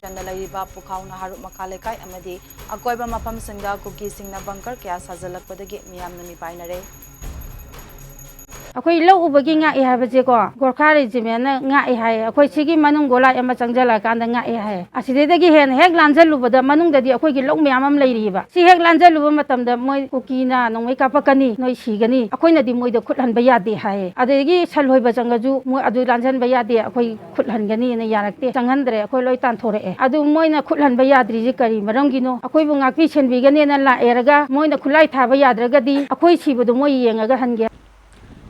ꯆꯟꯅ ꯂꯩꯔꯤꯕ ꯄꯨꯈꯥꯎ ꯅꯍꯥꯔꯨꯞ ꯃꯈꯥ ꯂꯩꯀꯥꯏ ꯑꯃꯗꯤ ꯑꯀꯣꯏꯕ ꯃꯐꯝꯁꯤꯡꯗ ꯀꯨꯀꯤꯁꯤꯡꯅ ꯕꯪꯀꯔ ꯀꯌꯥ ꯁꯥꯖꯤꯜꯂꯛꯄꯗꯒꯤ ꯃꯤꯌꯥꯝꯅ ꯃꯤꯄꯥꯏꯅꯔꯦ꯫ ꯑꯩꯈꯣꯏ ꯂꯧ ꯎꯕꯒꯤ ꯉꯥꯛꯑꯦ ꯍꯥꯏꯕꯁꯦꯀꯣ, ꯒꯣꯔꯈꯥ ꯔꯦꯖꯤꯃꯦꯟꯅ ꯉꯥꯛꯑꯦ ꯍꯥꯏꯌꯦ꯫ ꯑꯩꯈꯣꯏ ꯁꯤꯒꯤ ꯃꯅꯨꯡ ꯒꯣꯂꯥꯏ ꯑꯃ ꯆꯪꯁꯤꯜꯂꯛꯑꯀꯥꯟꯗ ꯉꯥꯛꯑꯦ ꯍꯥꯏꯌꯦ꯫ ꯑꯁꯤꯗꯩꯗꯒꯤ ꯍꯦꯟꯅ ꯍꯦꯛ ꯂꯥꯟꯖꯜꯂꯨꯕꯗ ꯃꯅꯨꯡꯗꯗꯤ ꯑꯩꯈꯣꯏꯒꯤ ꯂꯧ ꯃꯌꯥꯝ ꯑꯃ ꯂꯩꯔꯤꯑꯕ꯫ ꯁꯤ ꯍꯦꯛ ꯂꯥꯟꯖꯜꯂꯨꯕ ꯃꯇꯝꯗ ꯃꯣꯏ ꯀꯨꯀꯤꯅ ꯅꯣꯡꯃꯩ ꯀꯥꯞꯄꯛꯀꯅꯤ, ꯅꯣꯏ ꯁꯤꯒꯅꯤ, ꯑꯩꯈꯣꯏꯅꯗꯤ ꯃꯣꯏꯗ ꯈꯨꯠ ꯍꯟꯕ ꯌꯥꯗꯦ ꯍꯥꯏꯌꯦ꯫ ꯑꯗꯒꯤ ꯁꯟ ꯂꯣꯏꯕ ꯆꯪꯉꯁꯨ ꯃꯣꯏ ꯑꯗꯨ ꯂꯥꯟꯖꯟꯕ ꯌꯥꯗꯦ, ꯑꯩꯈꯣꯏ ꯈꯨꯠ ꯍꯟꯒꯅꯤꯅ ꯌꯥꯔꯛꯇꯦ, ꯆꯪꯍꯟꯗ꯭ꯔꯦ, ꯑꯩꯈꯣꯏ ꯂꯣꯏ ꯇꯥꯟꯊꯣꯔꯛꯑꯦ꯫ ꯑꯗꯨ ꯃꯣꯏꯅ ꯈꯨꯠ ꯍꯟꯕ ꯌꯥꯗ꯭ꯔꯤꯁꯤ ꯀꯔꯤ ꯃꯔꯝꯒꯤꯅꯣ? ꯑꯩꯈꯣꯏꯕꯨ ꯉꯥꯛꯄꯤ ꯁꯦꯟꯕꯤꯒꯅꯦꯅ ꯂꯥꯛꯑꯦꯔꯒ ꯃꯣꯏꯅ ꯈꯨꯠꯂꯥꯏ ꯊꯥꯕ ꯌꯥꯗ꯭ꯔꯒꯗꯤ ꯑꯩꯈꯣꯏ ꯁꯤꯕꯗꯣ ꯃꯣꯏ ꯌꯦꯡꯉꯒ ꯍꯟꯒꯦ꯫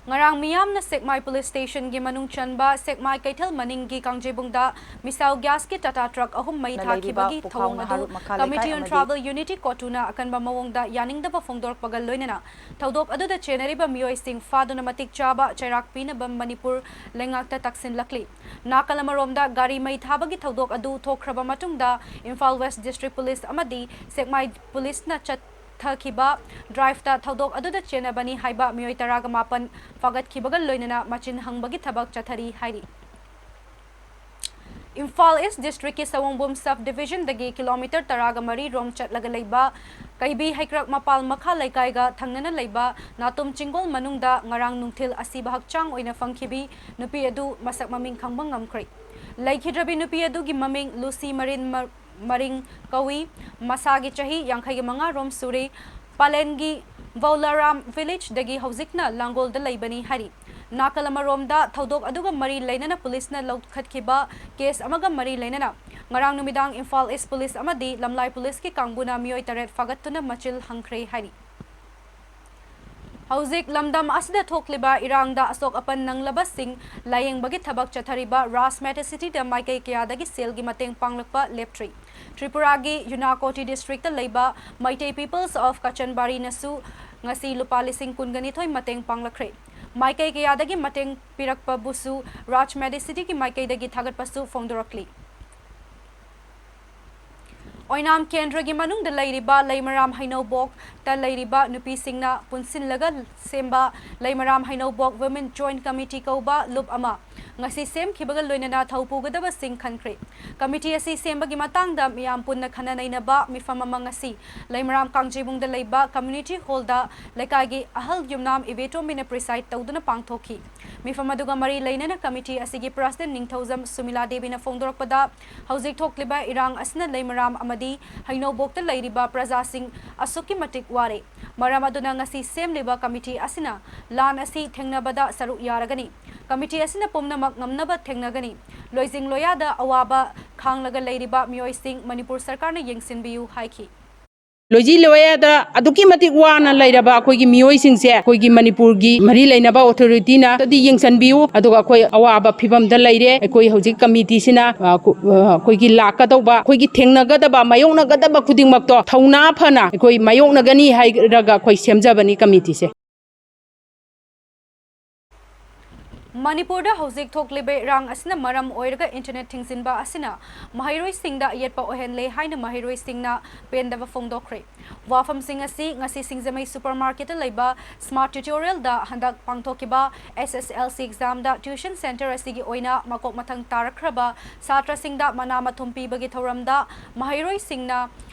ꯉꯔꯥꯡ ꯃꯤꯌꯥꯝꯅ ꯁꯦꯛꯃꯥꯏ ꯄꯨꯂꯤꯁ ꯁ꯭ꯇꯦꯁꯟꯒꯤ ꯃꯅꯨꯡ ꯆꯟꯕ ꯁꯦꯛꯃꯥꯏ ꯀꯩꯊꯦꯜ ꯃꯅꯤꯡꯒꯤ ꯀꯥꯡꯖꯩꯕꯨꯡꯗ ꯃꯤꯁꯥꯎ ꯒ꯭ꯌꯥꯁꯀꯤ ꯇꯥꯇꯥ ꯇ꯭ꯔꯛ ꯑꯍꯨꯝ ꯃꯩ ꯅ ꯂꯩꯔꯤꯕ ꯊꯥꯈꯤꯕꯒꯤ ꯄꯨꯈꯥꯎ ꯊꯧꯑꯣꯡ ꯉꯥ ꯑꯗꯨ ꯍꯥꯔꯨꯞ ꯃꯈꯥ ꯂꯩꯀꯥꯏ Committee on ꯑꯃꯗꯤ Tribal Unity ꯀꯣꯇꯨꯅ ꯑꯀꯟꯕ ꯃꯑꯣꯡꯗ ꯌꯥꯅꯤꯡꯗꯕ ꯐꯣꯡꯗꯣꯔꯛꯄꯒ ꯂꯣꯏꯅꯅ ꯊꯧꯗꯣꯛ ꯑꯗꯨꯗ ꯆꯦꯟꯅꯔꯤꯕ ꯃꯤꯑꯣꯏꯁꯤꯡ ꯐꯥꯗꯨꯅ ꯃꯇꯤꯛ ꯆꯥꯕ ꯆꯩꯔꯥꯛ ꯄꯤꯅꯕ ꯃꯅꯤꯄꯨꯔ ꯂꯩꯉꯥꯛꯇ ꯇꯛꯁꯤꯟꯂꯛꯂꯤ꯫ ꯅꯥꯀꯜ ꯑꯃꯔꯣꯝꯗ ꯒꯥꯔꯤ ꯃꯩ ꯊꯥꯕꯒꯤ ꯊꯧꯗꯣꯛ ꯑꯗꯨ ꯊꯣꯛꯈ꯭ꯔꯕ ꯃꯇꯨꯡꯗ ꯏꯝꯐꯥꯜ ꯋꯦꯁ ꯗꯤꯁꯇ꯭ꯔꯤꯛ ꯄꯨꯂꯤꯁ ꯑꯃꯗꯤ ꯁꯦꯛꯃꯥꯏ ꯄꯨꯂꯤꯁꯅ ꯆꯠꯊꯈꯤꯕ ꯗ꯭ꯔꯥꯏꯚꯇ ꯊꯧꯗꯣꯛ ꯑꯗꯨꯗ ꯆꯦꯟꯅꯕꯅꯤ ꯍꯥꯏꯕ ꯃꯤꯑꯣꯏ ꯇꯔꯥꯒ ꯃꯥꯄꯟ ꯐꯥꯒꯠꯈꯤꯕꯒ ꯂꯣꯏꯅꯅ ꯃꯆꯤꯟ ꯍꯪꯕꯒꯤ ꯊꯕꯛ ꯆꯠꯊꯔꯤ ꯍꯥꯏꯔꯤ꯫ ꯏꯝꯐꯥꯜ ꯏꯁ ꯗꯤꯁꯇ꯭ꯔꯤꯛꯀꯤ ꯁꯑꯣꯡꯕꯨꯝ ꯁꯕ ꯗꯤꯚꯤꯖꯟꯗꯒꯤ ꯀꯤꯂꯣꯃꯤꯇꯔ ꯇꯔꯥꯒ ꯃꯔꯤ ꯔꯣꯝ ꯆꯠꯂꯒ ꯂꯩꯕ ꯀꯩꯕꯤ ꯍꯩꯀ꯭ꯔꯛ ꯃꯄꯥꯜ ꯃꯈꯥ ꯂꯩꯀꯥꯏꯒ ꯊꯪꯅꯅ ꯂꯩꯕ ꯅꯥꯇꯨꯝ ꯆꯤꯡꯒꯣꯜ ꯃꯅꯨꯡꯗ ꯉꯔꯥꯡ ꯅꯨꯡꯊꯤꯜ ꯑꯁꯤꯕ ꯍꯛꯆꯥꯡ ꯑꯣꯏꯅ ꯐꯪꯈꯤꯕꯤ ꯅꯨꯄꯤ ꯑꯗꯨ ꯃꯁꯛ ꯃꯃꯤꯡ ꯈꯪꯕ ꯉꯝꯈ꯭ꯔꯦ꯫ ꯂꯩꯈꯤꯗ꯭ꯔꯕꯤ ꯅꯨꯄꯤ ꯑꯗꯨꯒꯤ ꯃꯃꯤꯡ ꯂꯨꯁꯤ ꯃꯔꯤꯟ ꯃ-, ꯃꯔꯤꯡ ꯀꯧꯏ꯫ ꯃꯁꯥꯒꯤ ꯆꯍꯤ ꯌꯥꯡꯈꯩꯒ ꯃꯉꯥ ꯔꯣꯝ ꯁꯨꯔꯦ꯫ ꯄꯥꯂꯦꯟꯒꯤ ꯕꯧꯂꯥꯔꯥꯝ ꯚꯤꯂꯦꯖꯗꯒꯤ ꯍꯧꯖꯤꯛꯅ ꯂꯥꯡꯒꯣꯜꯗ ꯂꯩꯕꯅꯤ ꯍꯥꯏꯔꯤ꯫ ꯅꯥꯀꯜ ꯑꯃꯔꯣꯝꯗ ꯊꯧꯗꯣꯛ ꯑꯗꯨꯒ ꯃꯔꯤ ꯂꯩꯅꯅ ꯄꯨꯂꯤꯁꯅ ꯂꯧꯈꯠꯈꯤꯕ ꯀꯦꯁ ꯑꯃꯒ ꯃꯔꯤ ꯂꯩꯅꯅ ꯉꯔꯥꯡ ꯅꯨꯃꯤꯗꯥꯡ ꯏꯝꯐꯥꯜ ꯏꯁ ꯄꯨꯂꯤꯁ ꯑꯃꯗꯤ ꯂꯝꯂꯥꯏ ꯄꯨꯂꯤꯁꯀꯤ ꯀꯥꯡꯕꯨꯅ ꯃꯤꯑꯣꯏ ꯇꯔꯦꯠ ꯐꯥꯒꯠꯇꯨꯅ ꯃꯆꯤꯜ ꯍꯪꯈ꯭ꯔꯦ ꯍꯥꯏꯔꯤ꯫ ꯍꯧꯖꯤꯛ ꯂꯝꯗꯝ ꯑꯁꯤꯗ ꯊꯣꯛꯂꯤꯕ ꯏꯔꯥꯡꯗ ꯑꯁꯣꯛ ꯑꯄꯟ ꯅꯪꯂꯕꯁꯤꯡ ꯂꯥꯌꯦꯡꯕꯒꯤ ꯊꯕꯛ ꯆꯠꯊꯔꯤꯕ ꯔꯥꯖ ꯃꯦꯗꯤꯁꯤꯇꯤꯗ ꯃꯥꯏꯀꯩ ꯀꯌꯥꯗꯒꯤ ꯁꯦꯜꯒꯤ ꯃꯇꯦꯡ ꯄꯥꯡꯂꯛꯄ ꯂꯦꯞꯇ꯭ꯔꯤ꯫ ꯇ꯭ꯔꯤꯄꯨꯔꯥꯒꯤ ꯌꯨꯅꯥꯀꯣꯇꯤ ꯗꯤꯁꯇ꯭ꯔꯤꯛꯇ ꯂꯩꯕ ꯃꯩꯇꯩ ꯄꯤꯄꯜꯁ ꯑꯣꯐ ꯀꯆꯟꯕꯥꯔꯤꯅꯁꯨ ꯉꯁꯤ ꯂꯨꯄꯥ ꯂꯤꯁꯤꯡ ꯀꯨꯟꯒ ꯅꯤꯊꯣꯏ ꯃꯇꯦꯡ ꯄꯥꯡꯂꯛꯈ꯭ꯔꯦ꯫ ꯃꯥꯏꯀꯩ ꯀꯌꯥꯗꯒꯤ ꯃꯇꯦꯡ ꯄꯤꯔꯛꯄꯕꯨꯁꯨ ꯔꯥꯖ ꯃꯦꯗꯤꯁꯤꯇꯤꯒꯤ ꯃꯥꯏꯀꯩꯗꯒꯤ ꯊꯥꯒꯠꯄꯁꯨ ꯐꯣꯡꯗꯣꯔꯛꯂꯤ꯫ ꯑꯣꯏꯅꯥꯝ ꯀꯦꯟꯗ꯭ꯔꯒꯤ ꯃꯅꯨꯡꯗ ꯂꯩꯔꯤꯕ ꯂꯩꯃꯔꯥꯝ ꯍꯩꯅꯧꯕꯣꯛꯇ ꯂꯩꯔꯤꯕ ꯅꯨꯄꯤꯁꯤꯡꯅ ꯄꯨꯟꯁꯤꯜꯂꯒ ꯁꯦꯝꯕ ꯂꯩꯃꯔꯥꯝ ꯍꯩꯅꯧꯕꯣꯛ Women Joint Committee ꯀꯧꯕ ꯂꯨꯞ ꯑꯃ ꯉꯁꯤ ꯁꯦꯝꯈꯤꯕꯒ ꯂꯣꯏꯅꯅ ꯊꯧ ꯄꯨꯒꯗꯕꯁꯤꯡ ꯈꯟꯈ꯭ꯔꯦ꯫ ꯀꯃꯤꯇꯤ ꯑꯁꯤ ꯁꯦꯝꯕꯒꯤ ꯃꯇꯥꯡꯗ ꯃꯤꯌꯥꯝ ꯄꯨꯟꯅ ꯈꯟꯅ ꯅꯩꯅꯕ ꯃꯤꯐꯝ ꯑꯃ ꯉꯁꯤ ꯂꯩꯃꯔꯥꯝ ꯀꯥꯡꯖꯩꯕꯨꯡꯗ ꯂꯩꯕ ꯀꯝꯃ꯭ꯌꯨꯅꯤꯇꯤ ꯍꯣꯜꯗ ꯂꯩꯀꯥꯏꯒꯤ ꯑꯍꯜ ꯌꯨꯝꯅꯥꯝ ꯏꯕꯦꯇꯣꯝꯕꯤꯅ ꯄ꯭ꯔꯤꯁꯥꯏꯗ ꯇꯧꯗꯨꯅ ꯄꯥꯡꯊꯣꯛꯈꯤ꯫ ꯃꯤꯐꯝ ꯑꯗꯨꯒ ꯃꯔꯤ ꯂꯩꯅꯅ ꯀꯃꯤꯇꯤ ꯑꯁꯤꯒꯤ ꯄ꯭ꯔꯁꯤꯗꯦꯟꯠ ꯅꯤꯡꯊꯧꯖꯝ ꯁꯨꯃꯤꯂꯥ ꯗꯦꯕꯤꯅ ꯐꯣꯡꯗꯣꯔꯛꯄꯗ, ꯍꯧꯖꯤꯛ ꯊꯣꯛꯂꯤꯕ ꯏꯔꯥꯡ ꯑꯁꯤꯅ ꯂꯩꯃꯔꯥꯝ ꯑꯃꯗꯤ ꯍꯩꯅꯧꯕꯣꯛꯇ ꯂꯩꯔꯤꯕ ꯄ꯭ꯔꯖꯥꯁꯤꯡ ꯑꯁꯨꯛꯀꯤ ꯃꯇꯤꯛ ꯋꯥꯔꯦ꯫ ꯃꯔꯝ ꯑꯗꯨꯅ ꯉꯁꯤ ꯁꯦꯝꯂꯤꯕ ꯀꯃꯤꯇꯤ ꯑꯁꯤꯅ ꯂꯥꯟ ꯑꯁꯤ ꯊꯦꯡꯅꯕꯗ ꯁꯔꯨꯛ ꯌꯥꯔꯒꯅꯤ꯫ ꯀꯃꯤꯇꯤ ꯑꯁꯤꯅ ꯄꯨꯝꯅꯃꯛ ꯉꯝꯅꯕ ꯊꯦꯡꯅꯒꯅꯤ꯫ ꯂꯣꯏꯖꯤꯡ ꯂꯣꯌꯥꯗ ꯑꯋꯥꯕ ꯈꯥꯡꯂꯒ ꯂꯩꯔꯤꯕ ꯃꯤꯑꯣꯏꯁꯤꯡ ꯃꯅꯤꯄꯨꯔ ꯁꯔꯀꯥꯔꯅ ꯌꯦꯡꯁꯤꯟꯕꯤꯌꯨ ꯍꯥꯏꯈꯤ꯫ ꯂꯣꯏꯖꯤ ꯂꯣꯌꯥꯗ ꯑꯗꯨꯛꯀꯤ ꯃꯇꯤꯛ ꯋꯥꯅ ꯂꯩꯔꯕ ꯑꯩꯈꯣꯏꯒꯤ ꯃꯤꯑꯣꯏꯁꯤꯡꯁꯦ ꯑꯩꯈꯣꯏꯒꯤ ꯃꯅꯤꯄꯨꯔꯒꯤ ꯃꯔꯤ ꯂꯩꯅꯕ ꯑꯣꯊꯣꯔꯤꯇꯤꯅꯗꯤ ꯌꯦꯡꯁꯤꯟꯕꯤꯌꯨ꯫ ꯑꯗꯨꯒ ꯑꯩꯈꯣꯏ ꯑꯋꯥꯕ ꯐꯤꯕꯝꯗ ꯂꯩꯔꯦ꯫ ꯑꯩꯈꯣꯏ ꯍꯧꯖꯤꯛ ꯀꯃꯤꯇꯤꯁꯤꯅ, ꯑ, ꯀꯨ-, ꯑ, ꯑꯩꯈꯣꯏꯒꯤ ꯂꯥꯛꯀꯗꯧꯕ, ꯑꯩꯈꯣꯏꯒꯤ ꯊꯦꯡꯅꯒꯗꯕ, ꯃꯥꯌꯣꯛꯅꯒꯗꯕ ꯈꯨꯗꯤꯡꯃꯛꯇꯣ ꯊꯧꯅꯥ ꯐꯅ ꯑꯩꯈꯣꯏ ꯃꯥꯌꯣꯛꯅꯒꯅꯤ ꯍꯥꯏꯔꯒ ꯑꯩꯈꯣꯏ ꯁꯦꯝꯖꯕꯅꯤ ꯀꯃꯤꯇꯤꯁꯦ꯫ ꯃꯅꯤꯄꯨꯔꯗ ꯍꯧꯖꯤꯛ ꯊꯣꯛꯂꯤꯕ ꯏꯔꯥꯡ ꯑꯁꯤꯅ ꯃꯔꯝ ꯑꯣꯏꯔꯒ ꯏꯟꯇꯔꯅꯦꯠ ꯊꯤꯡꯖꯤꯟꯕ ꯑꯁꯤꯅ ꯃꯍꯩꯔꯣꯏꯁꯤꯡꯗ ꯑꯌꯦꯠꯄ ꯑꯣꯏꯍꯜꯂꯦ ꯍꯥꯏꯅ ꯃꯍꯩꯔꯣꯏꯁꯤꯡꯅ ꯄꯦꯟꯗꯕ ꯐꯣꯡꯗꯣꯛꯈ꯭ꯔꯦ꯫ ꯋꯥꯐꯝꯁꯤꯡ ꯑꯁꯤ ꯉꯁꯤ ꯁꯤꯡꯖꯃꯩ ꯁꯨꯄꯔ ꯃꯥꯔꯀꯦꯠꯇ ꯂꯩꯕ ꯁ꯭ꯃꯥꯔꯠ ꯇ꯭ꯌꯨꯇꯣꯔꯤꯌꯦꯜꯗ ꯍꯟꯗꯛ ꯄꯥꯡꯊꯣꯛꯈꯤꯕ ꯑꯦꯁ ꯑꯦꯁ ꯑꯦꯜ ꯁꯤ ꯑꯦꯛꯖꯥꯝꯗ ꯇ꯭ꯌꯨꯁꯟ ꯁꯦꯟꯇꯔ ꯑꯁꯤꯒꯤ ꯑꯣꯏꯅ ꯃꯀꯣꯛ ꯃꯊꯪ ꯇꯥꯔꯛꯈ꯭ꯔꯕ ꯁꯥꯇ꯭ꯔꯁꯤꯡꯗ ꯃꯅꯥ ꯃꯊꯨꯝ ꯄꯤꯕꯒꯤ ꯊꯧꯔꯝꯗ ꯃꯍꯩꯔꯣꯏꯁꯤꯡꯅ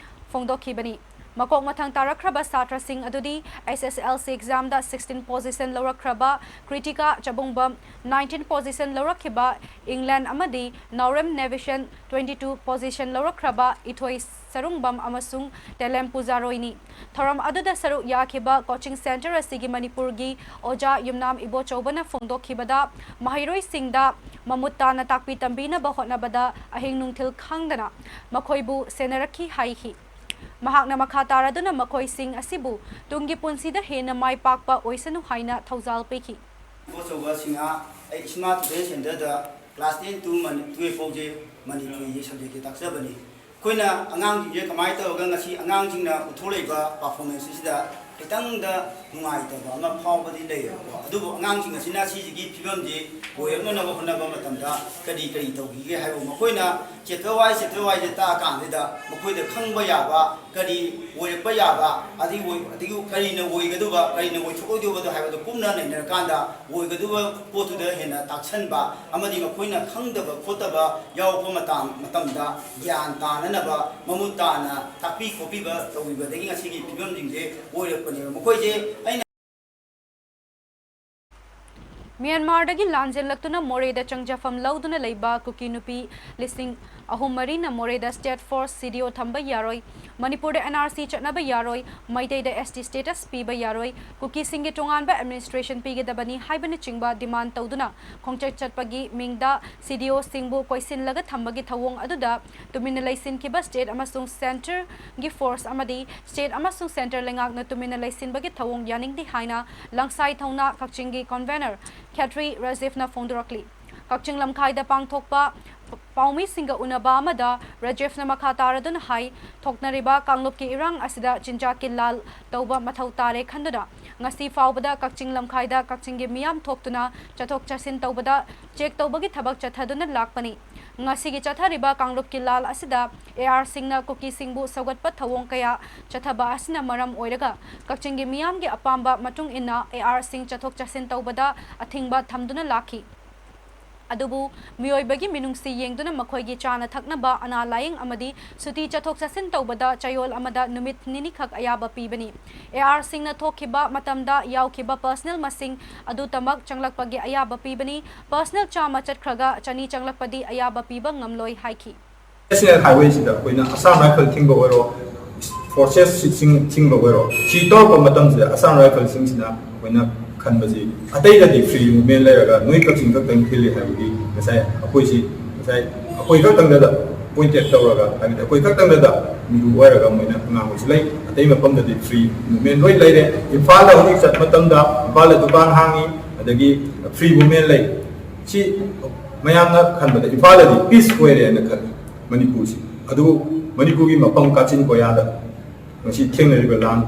ꯐꯣꯡꯗꯣꯛꯈꯤꯕꯅꯤ꯫ ꯃꯀꯣꯛ ꯃꯊꯪ ꯇꯥꯔꯛꯈ꯭ꯔꯕ ꯁꯥꯇ꯭ꯔꯁꯤꯡ ꯑꯗꯨꯗꯤ ꯑꯦꯁ ꯑꯦꯁ ꯑꯦꯜ ꯁꯤ ꯑꯦꯛꯖꯥꯝꯗ sixteen position ꯂꯧꯔꯛꯈ꯭ꯔꯕ ꯀ꯭ꯔꯤꯇꯤꯀꯥ ꯆꯕꯨꯡꯕꯝ, nineteen position ꯂꯧꯔꯛꯈꯤꯕ ꯏꯪꯂꯦꯟ ꯑꯃꯗꯤ ꯅꯥꯎꯔꯦꯝ ꯅꯦꯕꯤꯁꯟ, twenty two position ꯂꯧꯔꯛꯈ꯭ꯔꯕ ꯏꯊꯣꯏ ꯁꯔꯨꯡꯕꯝ ꯑꯃꯁꯨꯡ ꯇꯦꯂꯦꯝ ꯄꯨꯖꯥꯔꯣꯏꯅꯤ꯫ ꯊꯧꯔꯝ ꯑꯗꯨꯗ ꯁꯔꯨꯛ ꯌꯥꯈꯤꯕ ꯀꯣꯆꯤꯡ ꯁꯦꯟꯇꯔ ꯑꯁꯤꯒꯤ ꯃꯅꯤꯄꯨꯔꯒꯤ ꯑꯣꯖꯥ ꯌꯨꯝꯅꯥꯝ ꯏꯕꯣꯆꯧꯕꯅ ꯐꯣꯡꯗꯣꯛꯈꯤꯕꯗ, ꯃꯍꯩꯔꯣꯏꯁꯤꯡꯗ ꯃꯃꯨꯠ ꯇꯥꯅ ꯇꯥꯛꯄꯤ ꯇꯝꯕꯤꯅꯕ ꯍꯣꯠꯅꯕꯗ ꯑꯍꯤꯡ ꯅꯨꯡꯊꯤꯜ ꯈꯪꯗꯅ ꯃꯈꯣꯏꯕꯨ ꯁꯦꯟꯅꯔꯛꯈꯤ ꯍꯥꯏꯈꯤ꯫ ꯃꯍꯥꯛꯅ ꯃꯈꯥ ꯇꯥꯔꯗꯨꯅ ꯃꯈꯣꯏꯁꯤꯡ ꯑꯁꯤꯕꯨ ꯇꯨꯡꯒꯤ ꯄꯨꯟꯁꯤꯗ ꯍꯦꯟꯅ ꯃꯥꯏ ꯄꯥꯛꯄ ꯑꯣꯏꯁꯅꯨ ꯍꯥꯏꯅ ꯊꯧꯖꯥꯜ ꯄꯤꯈꯤ꯫ ꯏꯕꯣꯆꯧꯕ ꯁꯤꯡꯍ, ꯑꯩ ꯏꯁꯃꯥꯔꯠ ꯁ꯭ꯇꯨꯗꯦꯟꯠ ꯁꯦꯟꯇꯔꯗ class ten to ꯃꯅꯤ-, twelve ꯐꯥꯎꯁꯦ ꯃꯅꯤꯄꯨꯔꯤꯒꯤ subjectꯁꯦ ꯇꯥꯛꯆꯕꯅꯤ꯫ ꯑꯩꯈꯣꯏꯅ ꯑꯉꯥꯡꯁꯤꯡꯁꯦ ꯀꯃꯥꯏꯅ ꯇꯧꯔꯒ ꯉꯁꯤ ꯑꯉꯥꯡꯁꯤꯡꯅ ꯎꯠꯊꯣꯛꯂꯛꯏꯕ performance ꯑꯁꯤꯗ ꯈꯤꯇꯪꯗ ꯅꯨꯡꯉꯥꯏꯇꯕ ꯑꯃ ꯐꯥꯎꯕꯗꯤ ꯂꯩꯌꯦꯕꯀꯣ꯫ ꯑꯗꯨꯕꯨ ꯑꯉꯥꯡꯁꯤꯡ ꯑꯁꯤꯅ ꯁꯤꯁꯤꯒꯤ ꯐꯤꯕꯝꯁꯤ ꯑꯣꯏꯔꯛꯅꯅꯕ ꯍꯣꯠꯅꯕ ꯃꯇꯝꯗ ꯀꯔꯤ ꯀꯔꯤ ꯇꯧꯈꯤꯒꯦ ꯍꯥꯏꯕ, ꯃꯈꯣꯏꯅ ꯆꯦꯞꯇꯔ ꯋꯥꯏꯁ ꯆꯦꯞꯇꯔ ꯋꯥꯏꯁꯁꯦ ꯇꯥꯛꯑꯀꯥꯟꯁꯤꯗ ꯃꯈꯣꯏꯗ ꯈꯪꯕ ꯌꯥꯕ, ꯀꯔꯤ ꯑꯣꯏꯔꯛꯄ ꯌꯥꯕ, ꯑꯗꯒꯤ ꯑꯣꯏ-, ꯑꯗꯒꯤ ꯀꯔꯤꯅ ꯑꯣꯏꯒꯗꯧꯕ, ꯀꯔꯤꯅ ꯑꯣꯏꯊꯣꯛꯑꯣꯏꯗꯧꯕꯗꯣ ꯍꯥꯏꯕꯗꯣ ꯀꯨꯞꯅ ꯅꯩꯅꯔꯀꯥꯟꯗ ꯑꯣꯏꯒꯗꯧꯕ ꯄꯣꯠꯇꯨꯗ ꯍꯦꯟꯅ ꯇꯥꯛꯁꯟꯕ ꯑꯃꯗꯤ ꯃꯈꯣꯏꯅ ꯈꯪꯗꯕ ꯈꯣꯠꯇꯕ ꯌꯥꯎꯔꯛꯄ ꯃꯇꯥꯡ-, ꯃꯇꯝꯗ ꯒ꯭ꯌꯥꯟ ꯇꯥꯅꯅꯕ ꯃꯃꯨꯠ ꯇꯥꯅ ꯇꯥꯛꯄꯤ ꯈꯣꯠꯄꯤꯕ ꯇꯧꯕꯤꯕꯗꯒꯤ ꯉꯁꯤꯒꯤ ꯐꯤꯕꯝꯁꯤꯡꯁꯦ ꯑꯣꯏꯔꯛꯄꯅꯦꯕ꯫ ꯃꯈꯣꯏꯁꯦ ꯑꯩꯅ ꯃ꯭ꯌꯥꯟꯃꯥꯔꯗꯒꯤ ꯂꯥꯟꯖꯦꯜꯂꯛꯇꯨꯅ ꯃꯣꯔꯦꯗ ꯆꯪꯖꯐꯝ ꯂꯧꯗꯨꯅ ꯂꯩꯕ ꯀꯨꯀꯤ ꯅꯨꯄꯤ ꯂꯤꯁꯤꯡ ꯑꯍꯨꯝ ꯃꯔꯤꯅ ꯃꯣꯔꯦꯗ ꯁ꯭ꯇꯦꯠ ꯐꯣꯔꯁ ꯁꯤ ꯗꯤ ꯑꯣ ꯊꯝꯕ ꯌꯥꯔꯣꯏ, ꯃꯅꯤꯄꯨꯔꯗ ꯑꯦꯟ ꯑꯥꯔ ꯁꯤ ꯆꯠꯅꯕ ꯌꯥꯔꯣꯏ, ꯃꯩꯇꯩꯗ ꯑꯦꯁ ꯇꯤ ꯁ꯭ꯇꯦꯇꯁ ꯄꯤꯕ ꯌꯥꯔꯣꯏ, ꯀꯨꯀꯤꯁꯤꯡꯒꯤ ꯇꯣꯉꯥꯟꯕ ꯑꯦꯗꯃꯤꯅꯤꯁꯇ꯭ꯔꯦꯁꯟ ꯄꯤꯒꯗꯕꯅꯤ ꯍꯥꯏꯕꯅꯆꯤꯡꯕ ꯗꯤꯃꯥꯟ ꯇꯧꯗꯨꯅ ꯈꯣꯡꯆꯠ ꯆꯠꯄꯒꯤ ꯃꯤꯡꯗ ꯁꯤ ꯗꯤ ꯑꯣꯁꯤꯡꯕꯨ ꯀꯣꯏꯁꯤꯜꯂꯒ ꯊꯝꯕꯒꯤ ꯊꯧꯑꯣꯡ ꯑꯗꯨꯗ ꯇꯨꯃꯤꯟꯅ ꯂꯩꯁꯤꯟꯈꯤꯕ ꯁ꯭ꯇꯦꯠ ꯑꯃꯁꯨꯡ ꯁꯦꯟꯇꯔꯒꯤ ꯐꯣꯔꯁ ꯑꯃꯗꯤ ꯁ꯭ꯇꯦꯠ ꯑꯃꯁꯨꯡ ꯁꯦꯟꯇꯔ ꯂꯩꯉꯥꯛꯅ ꯇꯨꯃꯤꯟꯅ ꯂꯩꯁꯤꯟꯕꯒꯤ ꯊꯧꯑꯣꯡ ꯌꯥꯅꯤꯡꯗꯦ ꯍꯥꯏꯅ ꯂꯪꯁꯥꯏ ꯊꯧꯅꯥ ꯀꯛꯆꯤꯡꯒꯤ ꯀꯟꯚꯦꯅꯔ ꯈꯦꯇ꯭ꯔꯤ ꯔꯥꯖꯤꯐꯅ ꯐꯣꯡꯗꯣꯔꯛꯂꯤ꯫ ꯀꯛꯆꯤꯡ ꯂꯝꯈꯥꯏꯗ ꯄꯥꯡꯊꯣꯛꯄ ꯄꯥꯎꯃꯤꯁꯤꯡꯒ ꯎꯅꯕ ꯑꯃꯗ ꯔꯥꯖꯤꯐꯅ ꯃꯈꯥ ꯇꯥꯔꯗꯨꯅ ꯍꯥꯏ, ꯊꯣꯛꯅꯔꯤꯕ ꯀꯥꯡꯂꯨꯞꯀꯤ ꯏꯔꯥꯡ ꯑꯁꯤꯗ ꯆꯤꯟꯖꯥꯛꯀꯤ ꯂꯥꯜ ꯇꯧꯕ ꯃꯊꯧ ꯇꯥꯔꯦ ꯈꯟꯗꯨꯅ ꯉꯁꯤ ꯐꯥꯎꯕꯗ ꯀꯛꯆꯤꯡ ꯂꯝꯈꯥꯏꯗ ꯀꯛꯆꯤꯡꯒꯤ ꯃꯤꯌꯥꯝ ꯊꯣꯛꯇꯨꯅ ꯆꯠꯊꯣꯛ ꯆꯠꯁꯤꯟ ꯇꯧꯕꯗ ꯆꯦꯛ ꯇꯧꯕꯒꯤ ꯊꯕꯛ ꯆꯠꯊꯗꯨꯅ ꯂꯥꯛꯄꯅꯤ꯫ ꯉꯁꯤꯒꯤ ꯆꯠꯊꯔꯤꯕ ꯀꯥꯡꯂꯨꯞꯀꯤ ꯂꯥꯜ ꯑꯁꯤꯗ ꯑꯦ ꯑꯥꯔꯁꯤꯡꯅ ꯀꯨꯀꯤꯁꯤꯡꯕꯨ ꯁꯧꯒꯠꯄ ꯊꯧꯑꯣꯡ ꯀꯌꯥ ꯆꯠꯊꯕ ꯑꯁꯤꯅ ꯃꯔꯝ ꯑꯣꯏꯔꯒ ꯀꯛꯆꯤꯡꯒꯤ ꯃꯤꯌꯥꯝꯒꯤ ꯑꯄꯥꯝꯕ ꯃꯇꯨꯡ ꯏꯟꯅ ꯑꯦ ꯑꯥꯔꯁꯤꯡ ꯆꯠꯊꯣꯛ ꯆꯠꯁꯤꯟ ꯇꯧꯕꯗ ꯑꯊꯤꯡꯕ ꯊꯝꯗꯨꯅ ꯂꯥꯛꯈꯤ꯫ ꯑꯗꯨꯕꯨ ꯃꯤꯑꯣꯏꯕꯒꯤ ꯃꯤꯅꯨꯡꯁꯤ ꯌꯦꯡꯗꯨꯅ ꯃꯈꯣꯏꯒꯤ ꯆꯥꯅ ꯊꯛꯅꯕ, ꯑꯅꯥ ꯂꯥꯌꯦꯡ ꯑꯃꯗꯤ ꯁꯨꯇꯤ ꯆꯠꯊꯣꯛ ꯆꯠꯁꯤꯟ ꯇꯧꯕꯗ ꯆꯌꯣꯜ ꯑꯃꯗ ꯅꯨꯃꯤꯠ ꯅꯤꯅꯤꯈꯛ ꯑꯌꯥꯕ ꯄꯤꯕꯅꯤ꯫ ꯑꯦ ꯑꯥꯔꯁꯤꯡꯅ ꯊꯣꯛꯈꯤꯕ ꯃꯇꯝꯗ ꯌꯥꯎꯈꯤꯕ ꯄꯔꯁꯅꯦꯜ ꯃꯁꯤꯡ ꯑꯗꯨꯇꯃꯛ ꯆꯪꯂꯛꯄꯒꯤ ꯑꯌꯥꯕ ꯄꯤꯕꯅꯤ꯫ ꯄꯔꯁꯅꯦꯜ ꯆꯥꯝꯃ ꯆꯠꯈ꯭ꯔꯒ ꯆꯅꯤ ꯆꯪꯂꯛꯄꯗꯤ ꯑꯌꯥꯕ ꯄꯤꯕ ꯉꯝꯂꯣꯏ ꯍꯥꯏꯈꯤ꯫ ꯅꯦꯁꯅꯦꯜ ꯍꯥꯏꯋꯦꯁꯤꯗ ꯑꯩꯈꯣꯏꯅ ꯑꯁꯥꯝ ꯔꯥꯏꯐꯜ ꯊꯤꯡꯕ ꯑꯣꯏꯔꯣ, ꯐꯣꯔꯁꯦꯁ ꯁꯤꯠꯁꯤꯡ ꯊꯤꯡꯕ ꯑꯣꯏꯔꯣ, ꯁꯤ ꯇꯧꯔꯛꯄ ꯃꯇꯝꯁꯤꯗ ꯑꯁꯥꯝ ꯔꯥꯏꯐꯜꯁꯤꯡꯁꯤꯅ ꯑꯩꯈꯣꯏꯅ ꯈꯟꯕꯁꯤ ꯑꯇꯩꯗꯗꯤ ꯐ꯭ꯔꯤ ꯃꯨꯞꯃꯦꯟ ꯂꯩꯔꯒ ꯅꯣꯏ ꯀꯛꯆꯤꯡ ꯈꯛꯇꯪ ꯊꯤꯜꯂꯤ ꯍꯥꯏꯕꯒꯤ ꯉꯁꯥꯏ ꯑꯩꯈꯣꯏꯁꯤ ꯉꯁꯥꯏ ꯑꯩꯈꯣꯏ ꯈꯛꯇꯪꯗꯗ ꯄꯣꯏꯟꯇꯦꯠ ꯇꯧꯔꯒ, ꯍꯥꯏꯕꯗꯤ ꯑꯩꯈꯣꯏ ꯈꯛꯇꯪꯗꯗ ꯃꯤꯔꯨ ꯑꯣꯏꯔꯒ ꯃꯣꯏꯅ ꯉꯥꯡꯕꯁꯨ ꯂꯩ꯫ ꯑꯇꯩ ꯃꯐꯝꯗꯗꯤ ꯐ꯭ꯔꯤ ꯃꯨꯞꯃꯦꯟ ꯂꯣꯏ ꯂꯩꯔꯦ꯫ ꯏꯝꯐꯥꯜꯗ ꯍꯧꯖꯤꯛ ꯆꯠꯄ ꯃꯇꯝꯗ ꯏꯝꯐꯥꯜꯗ ꯗꯨꯀꯥꯟ ꯍꯥꯡꯉꯤ, ꯑꯗꯒꯤ ꯐ꯭ꯔꯤ ꯃꯨꯞꯃꯦꯟ ꯂꯩ꯫ ꯁꯤ ꯃꯌꯥꯝꯅ ꯈꯟꯕꯗ ꯏꯝꯐꯥꯜꯗꯗꯤ ꯄꯤꯁ ꯑꯣꯏꯔꯦꯅ ꯈꯜꯂꯤ ꯃꯅꯤꯄꯨꯔꯁꯤ꯫ ꯑꯗꯨꯕꯨ ꯃꯅꯤꯄꯨꯔꯒꯤ ꯃꯐꯝ ꯀꯥꯆꯤꯟ ꯀꯣꯌꯥꯗ ꯉꯁꯤ ꯊꯦꯡꯅꯔꯤꯕ ꯂꯥꯟ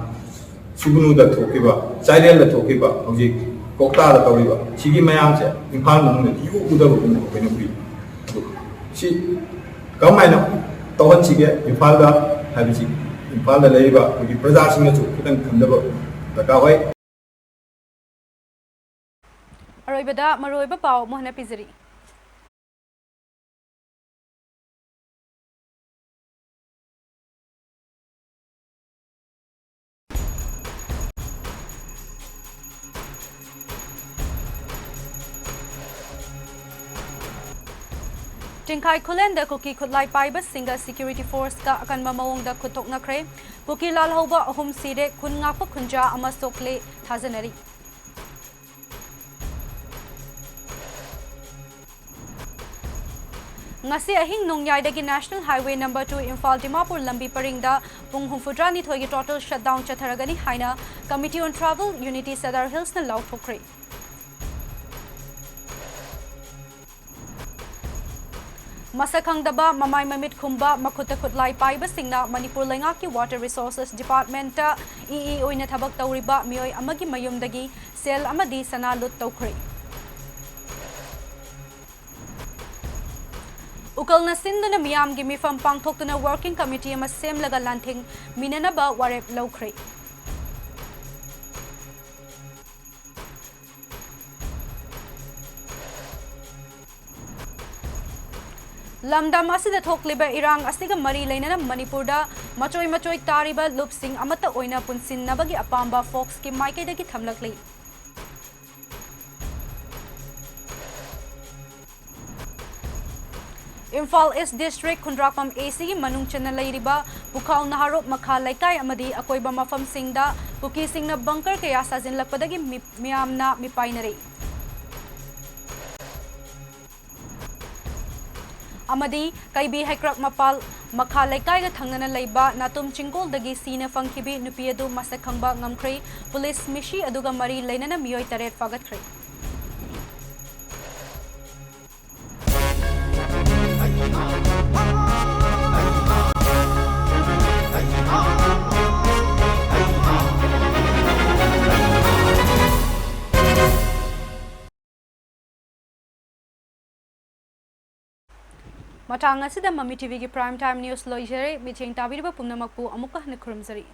ꯁꯨꯒꯅꯨꯗ ꯊꯣꯛꯈꯤꯕ, ꯆꯥꯏꯔꯦꯜꯗ ꯊꯣꯛꯈꯤꯕ, ꯍꯧꯖꯤꯛ ꯀꯣꯛꯇꯥꯗ ꯇꯧꯔꯤꯕ ꯁꯤꯒꯤ ꯃꯌꯥꯝꯁꯦ ꯏꯝꯐꯥꯜ ꯃꯅꯨꯡꯗꯗꯤ ꯏꯎ ꯎꯗꯕꯒꯨꯝꯅ ꯑꯩꯈꯣꯏꯅ ꯎꯏ꯫ ꯑꯗꯨ ꯁꯤ ꯀꯔꯝꯍꯥꯏꯅ ꯇꯧꯍꯟꯁꯤꯒꯦ ꯏꯝꯐꯥꯜꯗ ꯍꯥꯏꯕꯁꯤ ꯏꯝꯐꯥꯜꯗ ꯂꯩꯔꯤꯕ ꯑꯩꯈꯣꯏꯒꯤ ꯄ꯭ꯔꯖꯥꯁꯤꯡꯅꯁꯨ ꯈꯤꯇꯪ ꯈꯟꯊꯕ ꯗꯔꯀꯥꯔ ꯑꯣꯏ꯫ ꯑꯔꯣꯏꯕꯗ ꯃꯔꯨꯑꯣꯏꯕ ꯄꯥꯎ ꯑꯃꯨꯛ ꯍꯟꯅ ꯄꯤꯖꯔꯤ꯫ ꯆꯤꯡꯈꯥꯏ ꯈꯨꯂꯦꯟꯗ ꯀꯨꯀꯤ ꯈꯨꯠꯂꯥꯏ ꯄꯥꯏꯕꯁꯤꯡꯒ ꯁꯦꯀ꯭ꯌꯨꯔꯤꯇꯤ ꯐꯣꯔꯁꯀ ꯑꯀꯟꯕ ꯃꯑꯣꯡꯗ ꯈꯨꯠꯊꯣꯛꯅꯈ꯭ꯔꯦ꯫ ꯀꯨꯀꯤ ꯂꯥꯜꯍꯧꯕ ꯑꯍꯨꯝ ꯁꯤꯔꯦ, ꯈꯨꯟ ꯉꯥꯛꯄ ꯈꯨꯟꯖꯥ ꯑꯃ ꯁꯣꯛꯂꯦ ꯊꯥꯖꯅꯔꯤ꯫ ꯉꯁꯤ ꯑꯍꯤꯡ ꯅꯣꯡꯌꯥꯏꯗꯒꯤ National Highway number two Imphal Dimapur ꯂꯝꯕꯤ ꯄꯔꯤꯡꯗ ꯄꯨꯡ ꯍꯨꯝꯐꯨꯇꯔꯥꯅꯤꯊꯣꯏꯒꯤ total shutdown ꯆꯠꯊꯔꯒꯅꯤ ꯍꯥꯏꯅ Committee on Tribal Unity Sadar Hillsꯅ ꯂꯥꯎꯊꯣꯛꯈ꯭ꯔꯦ꯫ ꯃꯁꯛ ꯈꯪꯗꯕ, ꯃꯃꯥꯏ ꯃꯃꯤꯠ ꯈꯨꯝꯕ, ꯃꯈꯨꯠꯇ ꯈꯨꯠꯂꯥꯏ ꯄꯥꯏꯕꯁꯤꯡꯅ ꯃꯅꯤꯄꯨꯔ ꯂꯩꯉꯥꯛꯀꯤ Water Resources Departmentꯇ ꯏ ꯏ ꯑꯣꯏꯅ ꯊꯕꯛ ꯇꯧꯔꯤꯕ ꯃꯤꯑꯣꯏ ꯑꯃꯒꯤ ꯃꯌꯨꯝꯗꯒꯤ ꯁꯦꯜ ꯑꯃꯗꯤ ꯁꯅꯥ ꯂꯨꯠ ꯇꯧꯈ꯭ꯔꯦ꯫ ꯎꯀꯜꯅ ꯁꯤꯟꯗꯨꯅ ꯃꯤꯌꯥꯝꯒꯤ ꯃꯤꯐꯝ ꯄꯥꯡꯊꯣꯛꯇꯨꯅ working committee ꯑꯃ ꯁꯦꯝꯂꯒ ꯂꯥꯟꯊꯦꯡꯃꯤꯟꯅꯅꯕ ꯋꯥꯔꯦꯞ ꯂꯧꯈ꯭ꯔꯦ꯫ ꯂꯝꯗꯝ ꯑꯁꯤꯗ ꯊꯣꯛꯂꯤꯕ ꯏꯔꯥꯡ ꯑꯁꯤꯒ ꯃꯔꯤ ꯂꯩꯅꯅ ꯃꯅꯤꯄꯨꯔꯗ ꯃꯆꯣꯏ ꯃꯆꯣꯏ ꯇꯥꯔꯤꯕ ꯂꯨꯞꯁꯤꯡ ꯑꯃꯠꯇ ꯑꯣꯏꯅ ꯄꯨꯟꯁꯤꯟꯅꯕꯒꯤ ꯑꯄꯥꯝꯕ ꯐꯣꯛꯁꯀꯤ ꯃꯥꯏꯀꯩꯗꯒꯤ ꯊꯝꯂꯛꯂꯤ꯫ ꯏꯝꯐꯥꯜ ꯏꯁ ꯗꯤꯁꯇ꯭ꯔꯤꯛ ꯈꯨꯟꯗ꯭ꯔꯥꯛꯄꯝ ꯑꯦ ꯁꯤꯒꯤ ꯃꯅꯨꯡ ꯆꯟꯅ ꯂꯩꯔꯤꯕ ꯄꯨꯈꯥꯎ ꯅꯍꯥꯔꯣꯞ ꯃꯈꯥ ꯂꯩꯀꯥꯏ ꯑꯃꯗꯤ ꯑꯀꯣꯏꯕ ꯃꯐꯝꯁꯤꯡꯗ ꯀꯨꯀꯤꯁꯤꯡꯅ ꯕꯪꯀꯔ ꯀꯌꯥ ꯁꯥꯖꯤꯟꯂꯛꯄꯗꯒꯤ ꯃꯤ-, ꯃꯤꯌꯥꯝꯅ ꯃꯤꯄꯥꯏꯅꯔꯤ꯫ ꯑꯃꯗꯤ ꯀꯩꯕꯤ ꯍꯩꯀ꯭ꯔꯛ ꯃꯄꯥꯜ ꯃꯈꯥ ꯂꯩꯀꯥꯏꯒ ꯊꯪꯅꯅ ꯂꯩꯕ ꯅꯥꯇꯨꯝ ꯆꯤꯡꯒꯣꯜꯗꯒꯤ ꯁꯤꯅ ꯐꯪꯈꯤꯕꯤ ꯅꯨꯄꯤ ꯑꯗꯨ ꯃꯁꯛ ꯈꯪꯕ ꯉꯝꯈ꯭ꯔꯦ꯫ ꯄꯨꯂꯤꯁ ꯃꯤꯁꯤ ꯑꯗꯨꯒ ꯃꯔꯤ ꯂꯩꯅꯅ ꯃꯤꯑꯣꯏ ꯇꯔꯦꯠ ꯐꯥꯒꯠꯈ꯭ꯔꯦ꯫ ꯃꯇꯥꯡ ꯑꯁꯤꯗ ꯃꯃꯤ ꯇꯤꯚꯤꯒꯤ Prime Time News ꯂꯣꯏꯖꯔꯦ꯫ ꯃꯤꯠꯌꯦꯡ ꯇꯥꯕꯤꯔꯤꯕ ꯄꯨꯝꯅꯃꯛꯄꯨ ꯑꯃꯨꯛꯀ ꯍꯟꯅ ꯈꯨꯔꯨꯝꯖꯔꯤ꯫